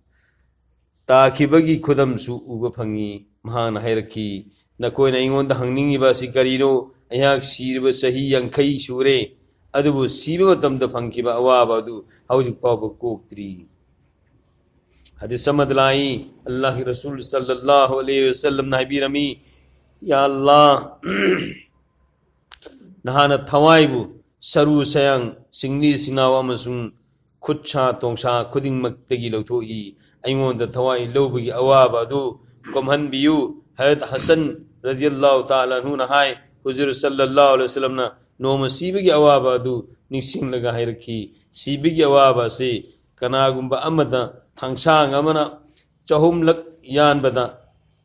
ꯇꯥꯈꯤꯕꯒꯤ ꯈꯨꯗꯝꯁꯨ ꯎꯕ ꯐꯪꯉꯤ꯫ ꯃꯍꯥꯛꯅ ꯍꯥꯏꯔꯛꯈꯤ, "ꯅꯈꯣꯏꯅ ꯑꯩꯉꯣꯟꯗ ꯍꯪꯅꯤꯡꯉꯤꯕ ꯑꯁꯤ ꯀꯔꯤꯅꯣ? ꯑꯩꯍꯥꯛ ꯁꯤꯔꯕ ꯆꯍꯤ ꯌꯥꯡꯈꯩ ꯁꯨꯔꯦ, ꯑꯗꯨꯕꯨ ꯁꯤꯕ ꯃꯇꯝꯗ ꯐꯪꯈꯤꯕ ꯑꯋꯥꯕ ꯑꯗꯨ ꯍꯧꯖꯤꯛ ꯐꯥꯎꯕ ꯀꯣꯛꯇ꯭ꯔꯤ꯫" ꯍꯗꯤꯁ ꯑꯃꯗ ꯂꯥꯛꯏ, ꯑꯜꯂꯥꯍꯒꯤ ꯔꯁꯨꯜ ꯁꯜꯂꯜꯂꯥꯍꯨ ꯑꯂꯩꯍꯤ ꯋꯁꯜꯂꯝꯅ ꯍꯥꯏꯕꯤꯔꯝꯃꯤ, "ꯌꯥ ꯑꯜꯂꯥꯍ, ꯅꯍꯥꯛꯅ ꯊꯋꯥꯏꯕꯨ ꯁꯔꯨ ꯁꯌꯥꯡ, ꯁꯤꯡꯂꯤ ꯁꯤꯡꯅꯥꯎ ꯑꯃꯁꯨꯡ ꯈꯨꯠ ꯁꯥ ꯇꯣꯡꯁꯥ ꯈꯨꯗꯤꯡꯃꯛꯇꯒꯤ ꯂꯧꯊꯣꯛꯏ꯫ ꯑꯩꯉꯣꯟꯗ ꯊꯋꯥꯏ ꯂꯧꯕꯒꯤ ꯑꯋꯥꯕ ꯑꯗꯨ ꯀꯣꯝꯍꯟꯕꯤꯌꯨ꯫" ꯍꯖꯔꯠ ꯍꯁꯟ ꯔꯖꯤꯌꯜꯂꯥꯍꯨ ꯇꯥꯂꯥ ꯑꯟꯍꯨꯅ ꯍꯥꯏ, ꯍꯨꯖꯨꯔ ꯁꯜꯂꯜꯂꯥꯍꯨ ꯑꯂꯩꯍꯤ ꯋꯁꯜꯂꯝꯅ ꯅꯣꯡꯃ ꯁꯤꯕꯒꯤ ꯑꯋꯥꯕ ꯑꯗꯨ ꯅꯤꯡꯁꯤꯡꯂꯒ ꯍꯥꯏꯔꯛꯈꯤ, "ꯁꯤꯕꯒꯤ ꯑꯋꯥꯕ ꯑꯁꯤ ꯀꯅꯥꯒꯨꯝꯕ ꯑꯃꯗ ꯊꯥꯡꯁꯥꯡ ꯑꯃꯅ ꯆꯍꯨꯝꯂꯛ ꯌꯥꯟꯕꯗ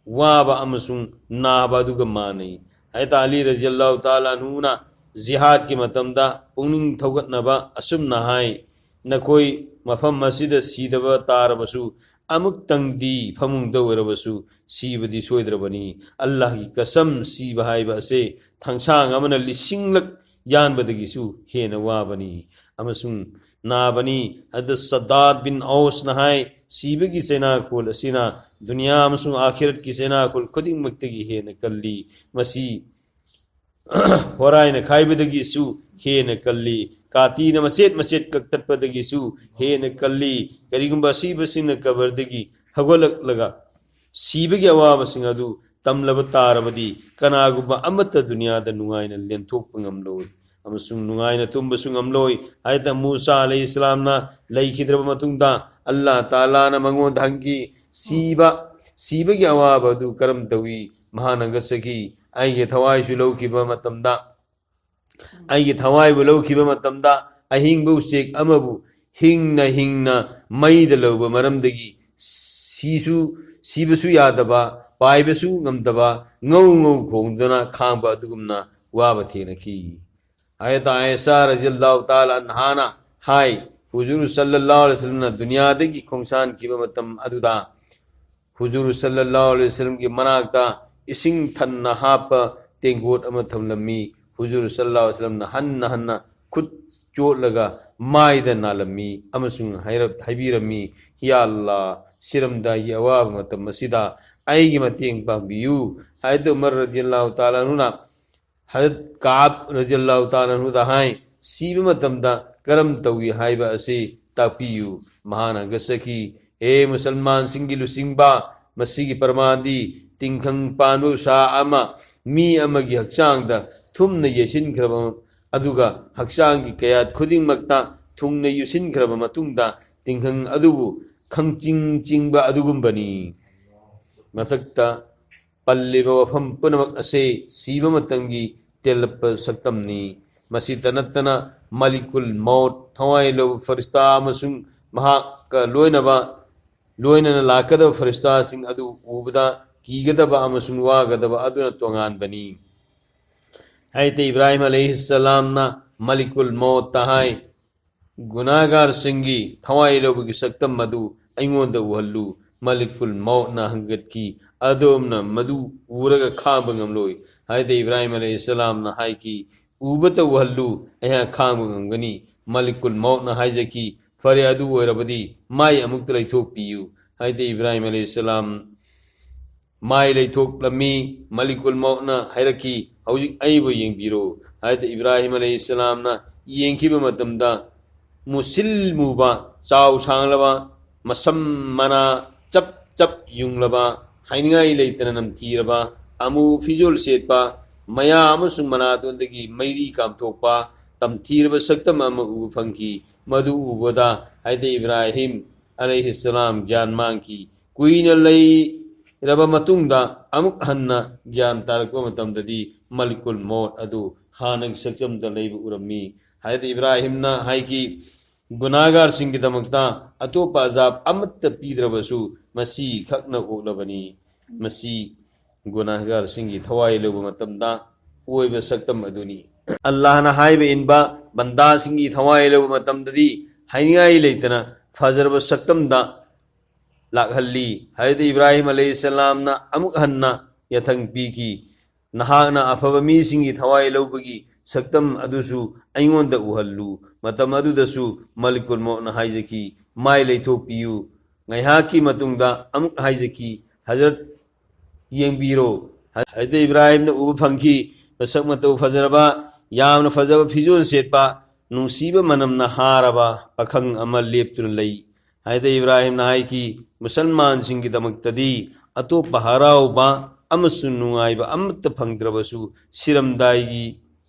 ꯋꯥꯕ ꯑꯃꯁꯨꯡ ꯅꯥꯕ ꯑꯗꯨꯒ ꯃꯥꯟꯅꯩ꯫" ꯍꯖꯔꯠ ꯑꯂꯤ ꯔꯖꯤꯌꯜꯂꯥꯍꯨ ꯇꯥꯂꯥ ꯑꯟꯍꯨꯅ ꯖꯤꯍꯥꯗꯀꯤ ꯃꯇꯝꯗ ꯄꯨꯛꯅꯤꯡ ꯊꯧꯒꯠꯅꯕ ꯑꯁꯨꯝꯅ ꯍꯥꯏ, "ꯅꯈꯣꯏ ꯃꯐꯝ ꯑꯁꯤꯗ ꯁꯤꯗꯕ ꯇꯥꯔꯕꯁꯨ, ꯑꯃꯨꯛꯇꯪꯗꯤ ꯐꯃꯨꯡꯗ ꯑꯣꯏꯔꯕꯁꯨ ꯁꯤꯕꯗꯤ ꯁꯣꯏꯗ꯭ꯔꯕꯅꯤ꯫ ꯑꯜꯂꯥꯍꯒꯤ ꯀꯁꯝ, ꯁꯤꯕ ꯍꯥꯏꯕ ꯑꯁꯦ ꯊꯥꯡꯁꯥꯡ ꯑꯃꯅ ꯂꯤꯁꯤꯡꯂꯛ ꯌꯥꯟꯕꯗꯒꯤꯁꯨ ꯍꯦꯟꯅ ꯋꯥꯕꯅꯤ ꯑꯃꯁꯨꯡ ꯅꯥꯕꯅꯤ꯫" ꯍꯖꯔꯠ ꯁꯗꯥꯗ ꯕꯤꯟ ꯑꯧꯁꯅ ꯍꯥꯏ, "ꯁꯤꯕꯒꯤ ꯆꯩꯅꯥꯈꯣꯜ ꯑꯁꯤꯅ ꯗꯨꯅꯤꯌꯥ ꯑꯃꯁꯨꯡ ꯑꯥꯈꯤꯔꯠꯀꯤ ꯆꯩꯅꯥꯈꯣꯜ ꯈꯨꯗꯤꯡꯃꯛꯇꯒꯤ ꯍꯦꯟꯅ ꯀꯜꯂꯤ꯫ ꯃꯁꯤ ꯍꯣꯔꯥꯏꯅ ꯈꯥꯏꯕꯗꯒꯤꯁꯨ ꯍꯦꯟꯅ ꯀꯜꯂꯤ꯫ ꯀꯥꯇꯤꯅ ꯃꯆꯦꯠ ꯃꯆꯦꯠ ꯀꯛꯊꯠꯄꯗꯒꯤꯁꯨ ꯍꯦꯟꯅ ꯀꯜꯂꯤ꯫ ꯀꯔꯤꯒꯨꯝꯕ ꯑꯁꯤꯕꯁꯤꯡꯅ ꯀꯕꯔꯗꯒꯤ ꯍꯧꯒꯠꯂꯛꯂꯒ ꯁꯤꯕꯒꯤ ꯑꯋꯥꯕꯁꯤꯡ ꯑꯗꯨ ꯇꯝꯂꯕ ꯇꯥꯔꯕꯗꯤ, ꯀꯅꯥꯒꯨꯝꯕ ꯑꯃꯠꯇ ꯗꯨꯅꯤꯌꯥꯗ ꯅꯨꯡꯉꯥꯏꯅ ꯂꯦꯟꯊꯣꯛꯄ ꯉꯝꯂꯣꯏ ꯑꯃꯁꯨꯡ ꯅꯨꯡꯉꯥꯏꯅ ꯇꯨꯝꯕꯁꯨ ꯉꯝꯂꯣꯏ꯫" ꯍꯖꯔꯠ ꯃꯨꯁꯥ ꯑꯂꯩꯍꯤ ꯁꯂꯥꯝꯅ ꯂꯩꯈꯤꯗ꯭ꯔꯕ ꯃꯇꯨꯡꯗ, ꯑꯜꯂꯥꯍ ꯇꯥꯂꯥꯅ ꯃꯉꯣꯟꯗ ꯍꯪꯈꯤ, "ꯁꯤꯕ, ꯁꯤꯕꯒꯤ ꯑꯋꯥꯕ ꯑꯗꯨ ꯀꯔꯝ ꯇꯧꯏ?" ꯃꯍꯥꯛꯅ ꯉꯛꯆꯈꯤ, "ꯑꯩꯒꯤ ꯊꯋꯥꯏꯁꯨ ꯂꯧꯈꯤꯕ ꯃꯇꯝꯗ, ꯑꯩꯒꯤ ꯊꯋꯥꯏꯕꯨ ꯂꯧꯈꯤꯕ ꯃꯇꯝꯗ, ꯑꯍꯤꯡꯕ ꯎꯆꯦꯛ ꯑꯃꯕꯨ ꯍꯤꯡꯅ ꯍꯤꯡꯅ ꯃꯩꯗ ꯂꯧꯕ ꯃꯔꯝꯗꯒꯤ ꯁꯤꯁꯨ, ꯁꯤꯕꯁꯨ ꯌꯥꯗꯕ, ꯄꯥꯏꯕꯁꯨ ꯉꯝꯗꯕ, ꯉꯧ ꯉꯧ ꯈꯣꯡꯗꯨꯅ ꯈꯥꯡꯕ ꯑꯗꯨꯒꯨꯝꯅ ꯋꯥꯕ ꯊꯦꯡꯅꯈꯤ꯫" ꯍꯖꯔꯠ ꯑꯥꯏꯁꯥ ꯔꯖꯤꯌꯜꯂꯥꯍꯨ ꯇꯥꯂꯥ ꯑꯟꯍꯥꯅ ꯍꯥꯏ, ꯍꯨꯖꯨꯔ ꯁꯜꯂꯜꯂꯥꯍꯨ ꯑꯂꯩꯍꯤ ꯋꯁꯜꯂꯝꯅ ꯗꯨꯅꯤꯌꯥꯗꯒꯤ ꯈꯣꯡꯁꯥꯟꯈꯤꯕ ꯃꯇꯝ ꯑꯗꯨꯗ ꯍꯨꯖꯨꯔ ꯁꯜꯂꯜꯂꯥꯍꯨ ꯑꯂꯩꯍꯤ ꯋꯁꯜꯂꯝꯒꯤ ꯃꯅꯥꯛꯇ ꯏꯁꯤꯡ ꯊꯟꯅ ꯍꯥꯞꯄ ꯇꯦꯡꯀꯣꯠ ꯑꯃ ꯊꯝꯂꯝꯃꯤ꯫ ꯍꯨꯖꯨꯔ ꯁꯜꯂꯜꯂꯥꯍꯨ ꯑꯂꯩꯍꯤ ꯋꯁꯜꯂꯝꯅ ꯍꯟꯅ ꯍꯟꯅ ꯈꯨꯠ ꯆꯣꯠꯂꯒ ꯃꯥꯏꯗ ꯅꯥꯜꯂꯝꯃꯤ ꯑꯃꯁꯨꯡ ꯍꯥꯏꯔꯞ-, ꯍꯥꯏꯕꯤꯔꯝꯃꯤ, "ꯌꯥ ꯑꯜꯂꯥ, ꯁꯤꯔꯝꯗꯥꯏꯒꯤ ꯑꯋꯥꯕ ꯃꯇꯝ ꯑꯁꯤꯗ ꯑꯩꯒꯤ ꯃꯇꯦꯡ ꯄꯥꯡꯕꯤꯌꯨ"꯫ ꯍꯥꯏꯗ ꯎꯃꯔ ꯔꯗꯤꯌꯜꯂꯥꯍꯨ ꯇꯥꯂꯥ ꯑꯟꯍꯨꯅ ꯍꯖꯔꯠ ꯀꯥꯕ ꯔꯗꯤꯌꯜꯂꯥꯍꯨ ꯇꯥꯂꯥ ꯑꯟꯍꯨꯗ ꯍꯥꯏ, "ꯁꯤꯕ ꯃꯇꯝꯗ ꯀꯔꯝ ꯇꯧꯏ ꯍꯥꯏꯕ ꯑꯁꯤ ꯇꯥꯛꯄꯤꯌꯨ"꯫ ꯃꯍꯥꯛꯅ ꯍꯪꯒꯠꯆꯈꯤ, "ꯍꯦ ꯃꯨꯁꯜꯃꯥꯟꯁꯤꯡꯒꯤ ꯂꯨꯆꯤꯡꯕ, ꯃꯁꯤꯒꯤ ꯄ꯭ꯔꯃꯥꯟꯗꯤ ꯇꯤꯡꯈꯪ ꯄꯥꯟꯕ ꯎꯁꯥ ꯑꯃ ꯃꯤ ꯑꯃꯒꯤ ꯍꯛꯆꯥꯡꯗ ꯊꯨꯝꯅ ꯌꯩꯁꯤꯟꯈ꯭ꯔꯕ, ꯑꯗꯨꯒ ꯍꯛꯆꯥꯡꯒꯤ ꯀꯌꯥꯠ ꯈꯨꯗꯤꯡꯃꯛꯇ ꯊꯨꯝꯅ ꯌꯩꯁꯤꯟꯈ꯭ꯔꯕ ꯃꯇꯨꯡꯗ ꯇꯤꯡꯈꯪ ꯑꯗꯨꯕꯨ ꯈꯪꯆꯤꯡ ꯆꯤꯡꯕ ꯑꯗꯨꯒꯨꯝꯕꯅꯤ"꯫ ꯃꯊꯛꯇ ꯄꯜꯂꯤꯕ ꯋꯥꯐꯝ ꯄꯨꯝꯅꯃꯛ ꯑꯁꯤ ꯁꯤꯕ ꯃꯇꯝꯒꯤ ꯇꯦꯜꯂꯛꯄ ꯁꯛꯇꯝꯅꯤ꯫ ꯃꯁꯤꯇ ꯅꯠꯇꯅ ꯃꯂꯤꯀꯨꯜ ꯃꯧꯠ, ꯊꯋꯥꯏ ꯂꯧꯕ ꯐꯔꯤꯁꯇꯥ ꯑꯃꯁꯨꯡ ꯃꯍꯥꯛꯀ ꯂꯣꯏꯅꯕ, ꯂꯣꯏꯅꯅ ꯂꯥꯛꯀꯗꯕ ꯐꯔꯤꯁꯇꯥꯁꯤꯡ ꯑꯗꯨ ꯎꯕꯗ ꯀꯤꯒꯗꯕ ꯑꯃꯁꯨꯡ ꯋꯥꯒꯗꯕ ꯑꯗꯨꯅ ꯇꯣꯉꯥꯟꯕꯅꯤ꯫ ꯍꯥꯏꯗꯤ ꯏꯕ꯭ꯔꯥꯍꯤꯝ ꯑꯂꯩꯍꯤꯁꯁꯂꯥꯝꯅ ꯃꯂꯤꯀꯨꯜ ꯃꯧꯠꯇ ꯍꯥꯏ, "ꯒꯨꯅꯥꯒꯥꯔꯁꯤꯡꯒꯤ ꯊꯋꯥꯏ ꯂꯧꯕꯒꯤ ꯁꯛꯇꯝ ꯑꯗꯨ ꯑꯩꯉꯣꯟꯗ ꯎꯍꯜꯂꯨ"꯫ ꯃꯂꯤꯀꯨꯜ ꯃꯧꯠꯅ ꯍꯪꯒꯠꯈꯤ, "ꯑꯗꯣꯝꯅ ꯃꯗꯨ ꯎꯔꯒ ꯈꯥꯡꯕ ꯉꯝꯂꯣꯏ"꯫ ꯍꯥꯏꯗꯤ ꯏꯕ꯭ꯔꯥꯍꯤꯝ ꯑꯂꯩꯍꯤꯁꯁꯂꯥꯝꯅ ꯍꯥꯏꯈꯤ, "ꯎꯕꯇ ꯎꯍꯜꯂꯨ, ꯑꯩꯍꯥꯛ ꯈꯥꯡꯕ ꯉꯝꯒꯅꯤ"꯫ ꯃꯂꯤꯀꯨꯜ ꯃꯧꯠꯅ ꯍꯥꯏꯖꯈꯤ, "ꯐꯔꯦ, ꯑꯗꯨ ꯑꯣꯏꯔꯕꯗꯤ ꯃꯥꯏ ꯑꯃꯨꯛꯇ ꯂꯩꯊꯣꯛꯄꯤꯌꯨ"꯫ ꯍꯥꯏꯗꯤ ꯏꯕ꯭ꯔꯥꯍꯤꯝ ꯑꯂꯩꯍꯤꯁꯁꯂꯥꯝ ꯃꯥꯏ ꯂꯩꯊꯣꯛꯂꯝꯃꯤ꯫ ꯃꯂꯤꯀꯨꯜ ꯃꯧꯠꯅ ꯍꯥꯏꯔꯛꯈꯤ, "ꯍꯧꯖꯤꯛ ꯑꯩꯕꯨ ꯌꯦꯡꯕꯤꯔꯣ"꯫ ꯍꯥꯏꯗꯤ ꯏꯕ꯭ꯔꯥꯍꯤꯝ ꯑꯂꯩꯍꯤꯁꯁꯂꯥꯝꯅ ꯌꯦꯡꯈꯤꯕ ꯃꯇꯝꯗ ꯃꯨꯁꯤꯜ ꯃꯨꯕ, ꯆꯥꯎ ꯁꯥꯡꯂꯕ, ꯃꯁꯝ ꯃꯅꯥ ꯆꯞ ꯆꯞ ꯌꯨꯡꯂꯕ, ꯍꯥꯏꯅꯤꯡꯉꯥꯏ ꯂꯩꯇꯅ ꯅꯝꯊꯤꯔꯕ, ꯑꯃꯨ ꯐꯤꯖꯣꯜ ꯁꯦꯠꯄ, ꯃꯌꯥ ꯑꯃꯁꯨꯡ ꯃꯅꯥꯇꯣꯟꯗꯒꯤ ꯃꯩꯔꯤ ꯀꯥꯝꯊꯣꯛꯄ, ꯇꯝꯊꯤꯔꯕ ꯁꯛꯇꯝ ꯑꯃ ꯎꯕ ꯐꯪꯈꯤ꯫ ꯃꯗꯨ ꯎꯕꯗ ꯍꯥꯏꯗꯤ ꯏꯕ꯭ꯔꯥꯍꯤꯝ ꯑꯂꯩꯍꯤꯁꯁꯂꯥꯝ ꯒ꯭ꯌꯥꯟ ꯃꯥꯡꯈꯤ꯫ ꯀꯨꯏꯅ ꯂꯩꯔꯕ ꯃꯇꯨꯡꯗ ꯑꯃꯨꯛ ꯍꯟꯅ ꯒ꯭ꯌꯥꯟ ꯇꯥꯔꯛꯄ ꯃꯇꯝꯗꯗꯤ ꯃꯂꯤꯀꯨꯜ ꯃꯧꯠ ꯑꯗꯨ ꯍꯥꯟꯅꯒꯤ ꯁꯛꯇꯝꯗ ꯂꯩꯕ ꯎꯔꯝꯃꯤ꯫ ꯍꯥꯏꯗꯤ ꯏꯕ꯭ꯔꯥꯍꯤꯝꯅ ꯍꯥꯏꯈꯤ, "ꯒꯨꯅꯥꯒꯥꯔꯁꯤꯡꯒꯤꯗꯃꯛꯇ ꯑꯇꯣꯞꯄ ꯑꯖꯥꯕ ꯑꯃꯠꯇ ꯄꯤꯗ꯭ꯔꯕꯁꯨ ꯃꯁꯤ ꯈꯛꯅ ꯑꯣꯛꯂꯕꯅꯤ"꯫ ꯃꯁꯤ ꯒꯨꯅꯥꯒꯥꯔꯁꯤꯡꯒꯤ ꯊꯋꯥꯏ ꯂꯧꯕ ꯃꯇꯝꯗ ꯑꯣꯏꯕ ꯁꯛꯇꯝ ꯑꯗꯨꯅꯤ꯫ ꯑꯜꯂꯥꯍꯅ ꯍꯥꯏꯕ ꯏꯟꯕ ꯕꯟꯗꯥꯁꯤꯡꯒꯤ ꯊꯋꯥꯏ ꯂꯧꯕ ꯃꯇꯝꯗꯗꯤ ꯍꯥꯏꯅꯤꯡꯉꯥꯏ ꯂꯩꯇꯅ ꯐꯖꯔꯕ ꯁꯛꯇꯝꯗ ꯂꯥꯛꯍꯜꯂꯤ꯫ ꯍꯥꯏꯗꯤ ꯏꯕ꯭ꯔꯥꯍꯤꯝ ꯑꯂꯩꯍꯤꯁꯁꯂꯥꯝꯅ ꯑꯃꯨꯛ ꯍꯟꯅ ꯌꯥꯊꯪ ꯄꯤꯈꯤ, "ꯅꯍꯥꯛꯅ ꯑꯐꯕ ꯃꯤꯁꯤꯡꯒꯤ ꯊꯋꯥꯏ ꯂꯧꯕꯒꯤ ꯁꯛꯇꯝ ꯑꯗꯨꯁꯨ ꯑꯩꯉꯣꯟꯗ ꯎꯍꯜꯂꯨ"꯫ ꯃꯇꯝ ꯑꯗꯨꯗꯁꯨ ꯃꯂꯤꯀꯨꯜ ꯃꯧꯠꯅ ꯍꯥꯏꯖꯈꯤ, "ꯃꯥꯏ ꯂꯩꯊꯣꯛꯄꯤꯌꯨ"꯫ ꯉꯥꯏꯍꯥꯛꯀꯤ ꯃꯇꯨꯡꯗ ꯑꯃꯨꯛ ꯍꯥꯏꯖꯈꯤ, "ꯍꯖꯔꯠ, ꯌꯦꯡꯕꯤꯔꯣ"꯫ ꯍꯖꯔꯠ ꯏꯕ꯭ꯔꯥꯍꯤꯝꯅ ꯎꯕ ꯐꯪꯈꯤ, ꯃꯁꯛ ꯃꯇꯧ ꯐꯖꯔꯕ, ꯌꯥꯝꯅ ꯐꯖꯕ ꯐꯤꯖꯣꯜ ꯁꯦꯠꯄ, ꯅꯨꯡꯁꯤꯕ ꯃꯅꯝꯅ ꯍꯥꯔꯕ ꯄꯥꯈꯪ ꯑꯃ ꯂꯦꯞꯇꯨꯅ ꯂꯩ꯫ ꯍꯖꯔꯠ ꯏꯕ꯭ꯔꯥꯍꯤꯝꯅ ꯍꯥꯏꯈꯤ, "ꯃꯨꯁꯜꯃꯥꯟꯁꯤꯡꯒꯤꯗꯃꯛꯇꯗꯤ ꯑꯇꯣꯞꯄ ꯍꯔꯥꯎꯕ ꯑꯃꯁꯨꯡ ꯅꯨꯡꯉꯥꯏꯕ ꯑꯃꯠꯇ ꯐꯪꯗ꯭ꯔꯕꯁꯨ, ꯁꯤꯔꯝꯗꯥꯏꯒꯤ,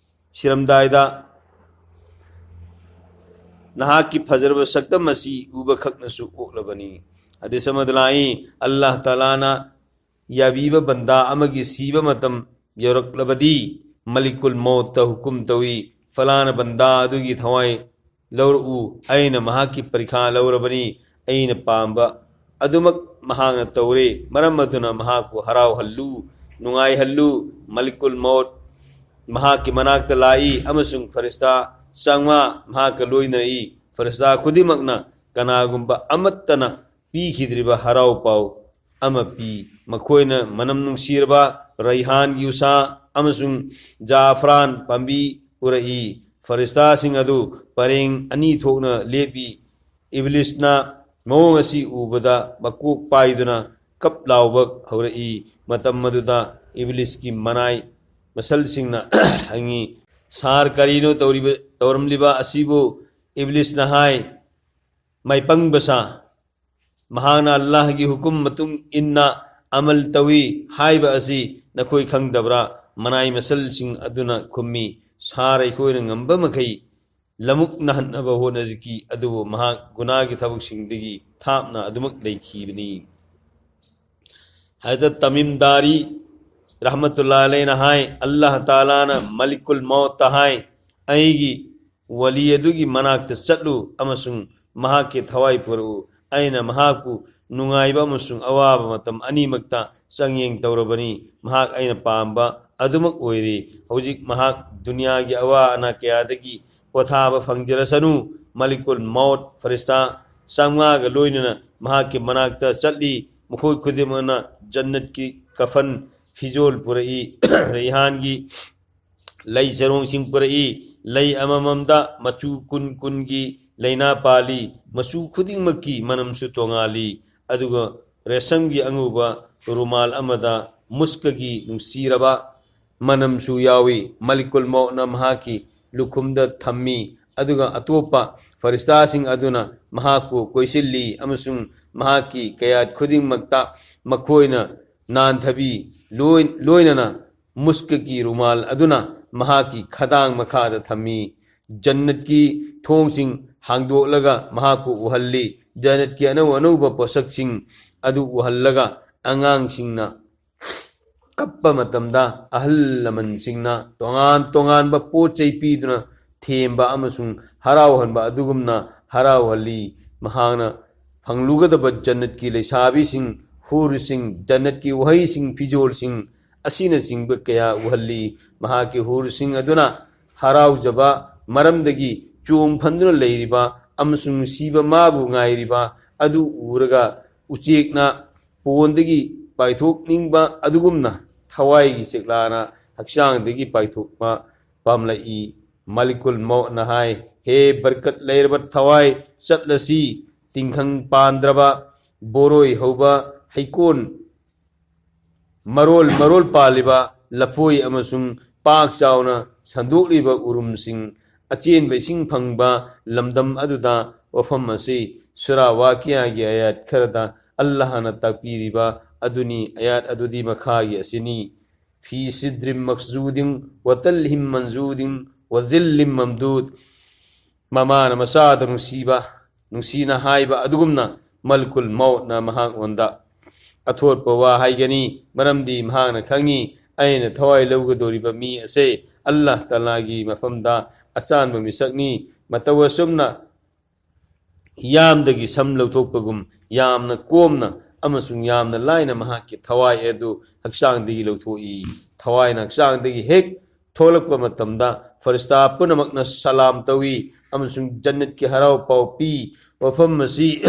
ꯁꯤꯔꯝꯗꯥꯏꯗ ꯅꯍꯥꯛꯀꯤ ꯐꯖꯔꯕ ꯁꯛꯇꯝ ꯑꯁꯤ ꯎꯕꯈꯛꯅꯁꯨ ꯑꯣꯛꯂꯕꯅꯤ"꯫ ꯍꯗꯤꯁ ꯑꯃꯗ ꯂꯥꯛꯏ, ꯑꯜꯂꯥꯍ ꯇꯥꯂꯥꯅ ꯌꯥꯕꯤꯕ ꯕꯟꯗꯥ ꯑꯃꯒꯤ ꯁꯤꯕ ꯃꯇꯝ ꯌꯧꯔꯛꯂꯕꯗꯤ, ꯃꯂꯤꯀꯨꯜ ꯃꯧꯠꯇ ꯍꯨꯀꯨꯝ ꯇꯧꯏ, "ꯐꯂꯥꯅ ꯕꯟꯗꯥ ꯑꯗꯨꯒꯤ ꯊꯋꯥꯏ ꯂꯧꯔꯛꯎ, ꯑꯩꯅ ꯃꯍꯥꯛꯀꯤ ꯄꯔꯤꯈꯥ ꯂꯧꯔꯕꯅꯤ, ꯑꯩꯅ ꯄꯥꯝꯕ ꯑꯗꯨꯃꯛ ꯃꯍꯥꯛꯅ ꯇꯧꯔꯦ, ꯃꯔꯝ ꯑꯗꯨꯅ ꯃꯍꯥꯛꯄꯨ ꯍꯔꯥꯎꯍꯜꯂꯨ, ꯅꯨꯡꯉꯥꯏꯍꯜꯂꯨ"꯫ ꯃꯂꯤꯀꯨꯜ ꯃꯧꯠ ꯃꯍꯥꯛꯀꯤ ꯃꯅꯥꯛꯇ ꯂꯥꯛꯏ ꯑꯃꯁꯨꯡ ꯐꯔꯤꯁꯇꯥ ꯆꯥꯝꯃꯉꯥ ꯃꯍꯥꯛꯀ ꯂꯣꯏꯅꯔꯛꯏ꯫ ꯐꯔꯤꯁꯇꯥ ꯈꯨꯗꯤꯡꯃꯛꯅ ꯀꯅꯥꯒꯨꯝꯕ ꯑꯃꯠꯇꯅ ꯄꯤꯈꯤꯗ꯭ꯔꯤꯕ ꯍꯔꯥꯎ ꯄꯥꯎ ꯑꯃ ꯄꯤ꯫ ꯃꯈꯣꯏꯅ ꯃꯅꯝ ꯅꯨꯡꯁꯤꯔꯕ ꯔꯩꯍꯥꯟꯒꯤ ꯎꯁꯥ ꯑꯃꯁꯨꯡ ꯖꯥꯐ꯭ꯔꯥꯟ ꯄꯥꯝꯕꯤ ꯎꯔꯛꯏ꯫ ꯐꯔꯤꯁꯇꯥꯁꯤꯡ ꯑꯗꯨ ꯄꯔꯦꯡ ꯑꯅꯤ ꯊꯣꯛꯅ ꯂꯦꯞꯄꯤ꯫ ꯏꯕꯂꯤꯁꯅ ꯃꯑꯣꯡ ꯑꯁꯤ ꯎꯕꯗ ꯃꯀꯣꯛ ꯄꯥꯏꯗꯨꯅ ꯀꯞ ꯂꯥꯎꯕ ꯍꯧꯔꯛꯏ꯫ ꯃꯇꯝ ꯑꯗꯨꯗ ꯏꯕꯂꯤꯁꯀꯤ ꯃꯅꯥꯏ ꯃꯁꯜꯁꯤꯡꯅ ꯍꯪꯉꯤ, "ꯁꯥꯔ, ꯀꯔꯤꯅꯣ ꯇꯧꯔꯤꯕ, ꯇꯧꯔꯝꯂꯤꯕ ꯑꯁꯤꯕꯨ?" ꯏꯕꯂꯤꯁꯅ ꯍꯥꯏ, "ꯃꯥꯏꯄꯪꯕ ꯁꯥ, ꯃꯍꯥꯛꯅ ꯑꯜꯂꯥꯍꯒꯤ ꯍꯨꯀꯨꯝ ꯃꯇꯨꯡ ꯏꯟꯅ ꯑꯃꯜ ꯇꯧꯏ ꯍꯥꯏꯕ ꯑꯁꯤ ꯅꯈꯣꯏ ꯈꯪꯗꯕ꯭ꯔꯥ?" ꯃꯅꯥꯏ ꯃꯁꯜꯁꯤꯡ ꯑꯗꯨꯅ ꯈꯨꯝꯃꯤ, "ꯁꯥꯔ, ꯑꯩꯈꯣꯏꯅ ꯉꯝꯕ ꯃꯈꯩ ꯂꯃꯨꯛꯅꯍꯟꯅꯕ ꯍꯣꯠꯅꯖꯈꯤ, ꯑꯗꯨꯕꯨ ꯃꯍꯥꯛ ꯒꯨꯅꯥꯒꯤ ꯊꯕꯛꯁꯤꯡꯗꯒꯤ ꯊꯥꯞꯅ ꯑꯗꯨꯃꯛ ꯂꯩꯈꯤꯕꯅꯤ"꯫ ꯍꯖꯔꯠ ꯇꯃꯤꯝ ꯗꯥꯔꯤ ꯔꯍꯃꯇꯨꯜꯂꯥ ꯑꯂꯩꯅ ꯍꯥꯏ, ꯑꯜꯂꯥꯍ ꯇꯥꯂꯥꯅ ꯃꯂꯤꯀꯨꯜ ꯃꯧꯠꯇ ꯍꯥꯏ, "ꯑꯩꯒꯤ ꯋꯥꯂꯤ ꯑꯗꯨꯒꯤ ꯃꯅꯥꯛꯇ ꯆꯠꯂꯨ ꯑꯃꯁꯨꯡ ꯃꯍꯥꯛꯀꯤ ꯊꯋꯥꯏ ꯄꯨꯔꯛꯎ꯫ ꯑꯩꯅ ꯃꯍꯥꯛꯄꯨ ꯅꯨꯡꯉꯥꯏꯕ ꯑꯃꯁꯨꯡ ꯑꯋꯥꯕ ꯃꯇꯝ ꯑꯅꯤꯃꯛꯇ ꯆꯥꯡꯌꯦꯡ ꯇꯧꯔꯕꯅꯤ꯫ ꯃꯍꯥꯛ ꯑꯩꯅ ꯄꯥꯝꯕ ꯑꯗꯨꯃꯛ ꯑꯣꯏꯔꯤ꯫ ꯍꯧꯖꯤꯛ ꯃꯍꯥꯛ ꯗꯨꯅꯤꯌꯥꯒꯤ ꯑꯋꯥ ꯑꯅꯥ ꯀꯌꯥꯗꯒꯤ ꯄꯣꯊꯥꯕ ꯐꯪꯖꯔꯁꯅꯨ"꯫ ꯃꯂꯤꯀꯨꯜ ꯃꯧꯠ ꯐꯔꯤꯁꯇꯥ ꯆꯥꯝꯃꯉꯥꯒ ꯂꯣꯏꯅꯅ ꯃꯍꯥꯛꯀꯤ ꯃꯅꯥꯛꯇ ꯆꯠꯂꯤ꯫ ꯃꯈꯣꯏ ꯈꯨꯗꯤꯡꯃꯛꯅ ꯖꯟꯅꯠꯀꯤ ꯀꯐꯟ ꯐꯤꯖꯣꯜ ꯄꯨꯔꯛꯏ꯫ ꯔꯩꯍꯥꯟꯒꯤ ꯂꯩ ꯆꯔꯣꯡꯁꯤꯡ ꯄꯨꯔꯛꯏ꯫ ꯂꯩ ꯑꯃꯃꯝꯗ ꯃꯆꯨ ꯀꯨꯟ ꯀꯨꯟꯒꯤ ꯂꯥꯏꯅꯥ ꯄꯥꯜꯂꯤ꯫ ꯃꯆꯨ ꯈꯨꯗꯤꯡꯃꯛꯀꯤ ꯃꯅꯝꯁꯨ ꯇꯣꯉꯥꯜꯂꯤ꯫ ꯑꯗꯨꯒ ꯔꯦꯁꯝꯒꯤ ꯑꯉꯧꯕ ꯔꯨꯃꯥꯜ ꯑꯃꯗ ꯃꯨꯁꯀꯒꯤ ꯅꯨꯡꯁꯤꯔꯕ ꯃꯅꯝꯁꯨ ꯌꯥꯎꯏ꯫ ꯃꯂꯤꯀꯨꯜ ꯃꯧꯠꯅ ꯃꯍꯥꯛꯀꯤ ꯂꯨꯈꯨꯝꯗ ꯊꯝꯃꯤ꯫ ꯑꯗꯨꯒ ꯑꯇꯣꯞꯄ ꯐꯔꯤꯁꯇꯥꯁꯤꯡ ꯑꯗꯨꯅ ꯃꯍꯥꯛꯄꯨ ꯀꯣꯏꯁꯤꯜꯂꯤ ꯑꯃꯁꯨꯡ ꯃꯍꯥꯛꯀꯤ ꯀꯌꯥꯠ ꯈꯨꯗꯤꯡꯃꯛꯇ ꯃꯈꯣꯏꯅ ꯅꯥꯟꯊꯕꯤ꯫ ꯂꯣꯏ-, ꯂꯣꯏꯅꯅ ꯃꯨꯁꯀꯀꯤ ꯔꯨꯃꯥꯜ ꯑꯗꯨꯅ ꯃꯍꯥꯛꯀꯤ ꯈꯗꯥꯡ ꯃꯈꯥꯗ ꯊꯝꯃꯤ꯫ ꯖꯟꯅꯠꯀꯤ ꯊꯣꯡꯁꯤꯡ ꯍꯥꯡꯗꯣꯛꯂꯒ ꯃꯍꯥꯛꯄꯨ ꯎꯍꯜꯂꯤ꯫ ꯖꯟꯅꯠꯀꯤ ꯑꯅꯧ ꯑꯅꯧꯕ ꯄꯣꯠꯁꯛꯁꯤꯡ ꯑꯗꯨ ꯎꯍꯜꯂꯒ ꯑꯉꯥꯡꯁꯤꯡꯅ ꯀꯞꯄ ꯃꯇꯝꯗ ꯑꯍꯜ ꯂꯃꯟꯁꯤꯡꯅ ꯇꯣꯉꯥꯟ ꯇꯣꯉꯥꯟꯕ ꯄꯣꯠ ꯆꯩ ꯄꯤꯗꯨꯅ ꯊꯦꯝꯕ ꯑꯃꯁꯨꯡ ꯍꯔꯥꯎꯍꯟꯕ ꯑꯗꯨꯒꯨꯝꯅ ꯍꯔꯥꯎꯍꯜꯂꯤ꯫ ꯃꯍꯥꯛꯅ ꯐꯪꯂꯨꯒꯗꯕ ꯖꯟꯅꯠꯀꯤ ꯂꯩꯁꯥꯕꯤꯁꯤꯡ, ꯍꯨꯔꯁꯤꯡ, ꯖꯟꯅꯠꯀꯤ ꯎꯍꯩꯁꯤꯡ, ꯐꯤꯖꯣꯜꯁꯤꯡ ꯑꯁꯤꯅꯆꯤꯡꯕ ꯀꯌꯥ ꯎꯍꯜꯂꯤ꯫ ꯃꯍꯥꯛꯀꯤ ꯍꯨꯔꯁꯤꯡ ꯑꯗꯨꯅ ꯍꯔꯥꯎꯖꯕ ꯃꯔꯝꯗꯒꯤ ꯆꯣꯡ ꯐꯟꯗꯨꯅ ꯂꯩꯔꯤꯕ ꯑꯃꯁꯨꯡ ꯅꯨꯡꯁꯤꯕ ꯃꯥꯕꯨ ꯉꯥꯏꯔꯤꯕ ꯑꯗꯨ ꯎꯔꯒ ꯎꯆꯦꯛꯅ ꯄꯣꯟꯗꯒꯤ ꯄꯥꯏꯊꯣꯛꯅꯤꯡꯕ ꯑꯗꯨꯒꯨꯝꯅ ꯊꯋꯥꯏꯒꯤ ꯆꯦꯛꯂꯥꯅ ꯍꯛꯆꯥꯡꯗꯒꯤ ꯄꯥꯏꯊꯣꯛꯄ ꯄꯥꯝꯂꯛꯏ꯫ ꯃꯂꯤꯀꯨꯜ ꯃꯧꯠꯅ ꯍꯥꯏ, "ꯍꯦ ꯕꯔꯀꯠ ꯂꯩꯔꯕ ꯊꯋꯥꯏ, ꯆꯠꯂꯁꯤ꯫ ꯇꯤꯡꯈꯪ ꯄꯥꯟꯗ꯭ꯔꯕ, ꯕꯣꯔꯣꯏ ꯍꯧꯕ ꯍꯩꯀꯣꯜ, ꯃꯔꯣꯜ ꯃꯔꯣꯜ ꯄꯥꯜꯂꯤꯕ ꯂꯐꯣꯏ ꯑꯃꯁꯨꯡ ꯄꯥꯛ ꯆꯥꯎꯅ ꯁꯟꯗꯣꯛꯂꯤꯕ ꯎꯔꯨꯝꯁꯤꯡ, ꯑꯆꯦꯟꯕ ꯏꯁꯤꯡ ꯐꯪꯕ ꯂꯝꯗꯝ ꯑꯗꯨꯗ ꯋꯥꯐꯝ ꯑꯁꯤ ꯁꯨꯔꯥ ꯋꯥꯀꯤꯌꯥꯒꯤ ꯑꯌꯥꯠ ꯈꯔꯗ ꯑꯜꯂꯥꯍꯅ ꯇꯥꯛꯄꯤꯔꯤꯕ ꯑꯗꯨꯅꯤ꯫ ꯑꯌꯥꯠ ꯑꯗꯨꯗꯤ ꯃꯈꯥꯒꯤ ꯑꯁꯤꯅꯤ: ꯐꯤ ꯁꯤꯗ꯭ꯔꯤꯝ ꯃꯛꯁꯨꯗꯤꯝ ꯋꯇꯜꯍꯤꯝ ꯃꯟꯖꯨꯗꯤꯝ ꯋꯖꯤꯜꯂꯤꯝ ꯃꯝꯗꯨꯗ꯫ ꯃꯃꯥꯅ ꯃꯆꯥꯗ ꯅꯨꯡꯁꯤꯕ, ꯅꯨꯡꯁꯤꯅ ꯍꯥꯏꯕ ꯑꯗꯨꯒꯨꯝꯅ ꯃꯂꯤꯀꯨꯜ ꯃꯧꯠꯅ ꯃꯍꯥꯛꯉꯣꯟꯗ ꯑꯊꯣꯠꯄ ꯋꯥ ꯍꯥꯏꯒꯅꯤ, ꯃꯔꯝꯗꯤ ꯃꯍꯥꯛꯅ ꯈꯪꯏ, ꯑꯩꯅ ꯊꯋꯥꯏ ꯂꯧꯒꯗꯧꯔꯤꯕ ꯃꯤ ꯑꯁꯦ ꯑꯜꯂꯥꯍ ꯇꯥꯂꯥꯒꯤ ꯃꯐꯝꯗ ꯑꯆꯥꯟꯕ ꯃꯤꯁꯛꯅꯤ꯫ ꯃꯇꯧ ꯑꯁꯨꯝꯅ ꯌꯥꯝꯗꯒꯤ ꯁꯝ ꯂꯧꯊꯣꯛꯄꯒꯨꯝ ꯌꯥꯝꯅ ꯀꯣꯝꯅ ꯑꯃꯁꯨꯡ ꯌꯥꯝꯅ ꯂꯥꯏꯅ ꯃꯍꯥꯛꯀꯤ ꯊꯋꯥꯏ ꯑꯗꯨ ꯍꯛꯆꯥꯡꯗꯒꯤ ꯂꯧꯊꯣꯛꯏ꯫ ꯊꯋꯥꯏꯅ ꯍꯛꯆꯥꯡꯗꯒꯤ ꯍꯦꯛ ꯊꯣꯛꯂꯛꯄ ꯃꯇꯝꯗ ꯐꯔꯤꯁꯇꯥ ꯄꯨꯝꯅꯃꯛꯅ ꯁꯂꯥꯝ ꯇꯧꯏ ꯑꯃꯁꯨꯡ ꯖꯟꯅꯠꯀꯤ ꯍꯔꯥꯎ ꯄꯥꯎ ꯄꯤ꯫ ꯋꯥꯐꯝ ꯑꯁꯤ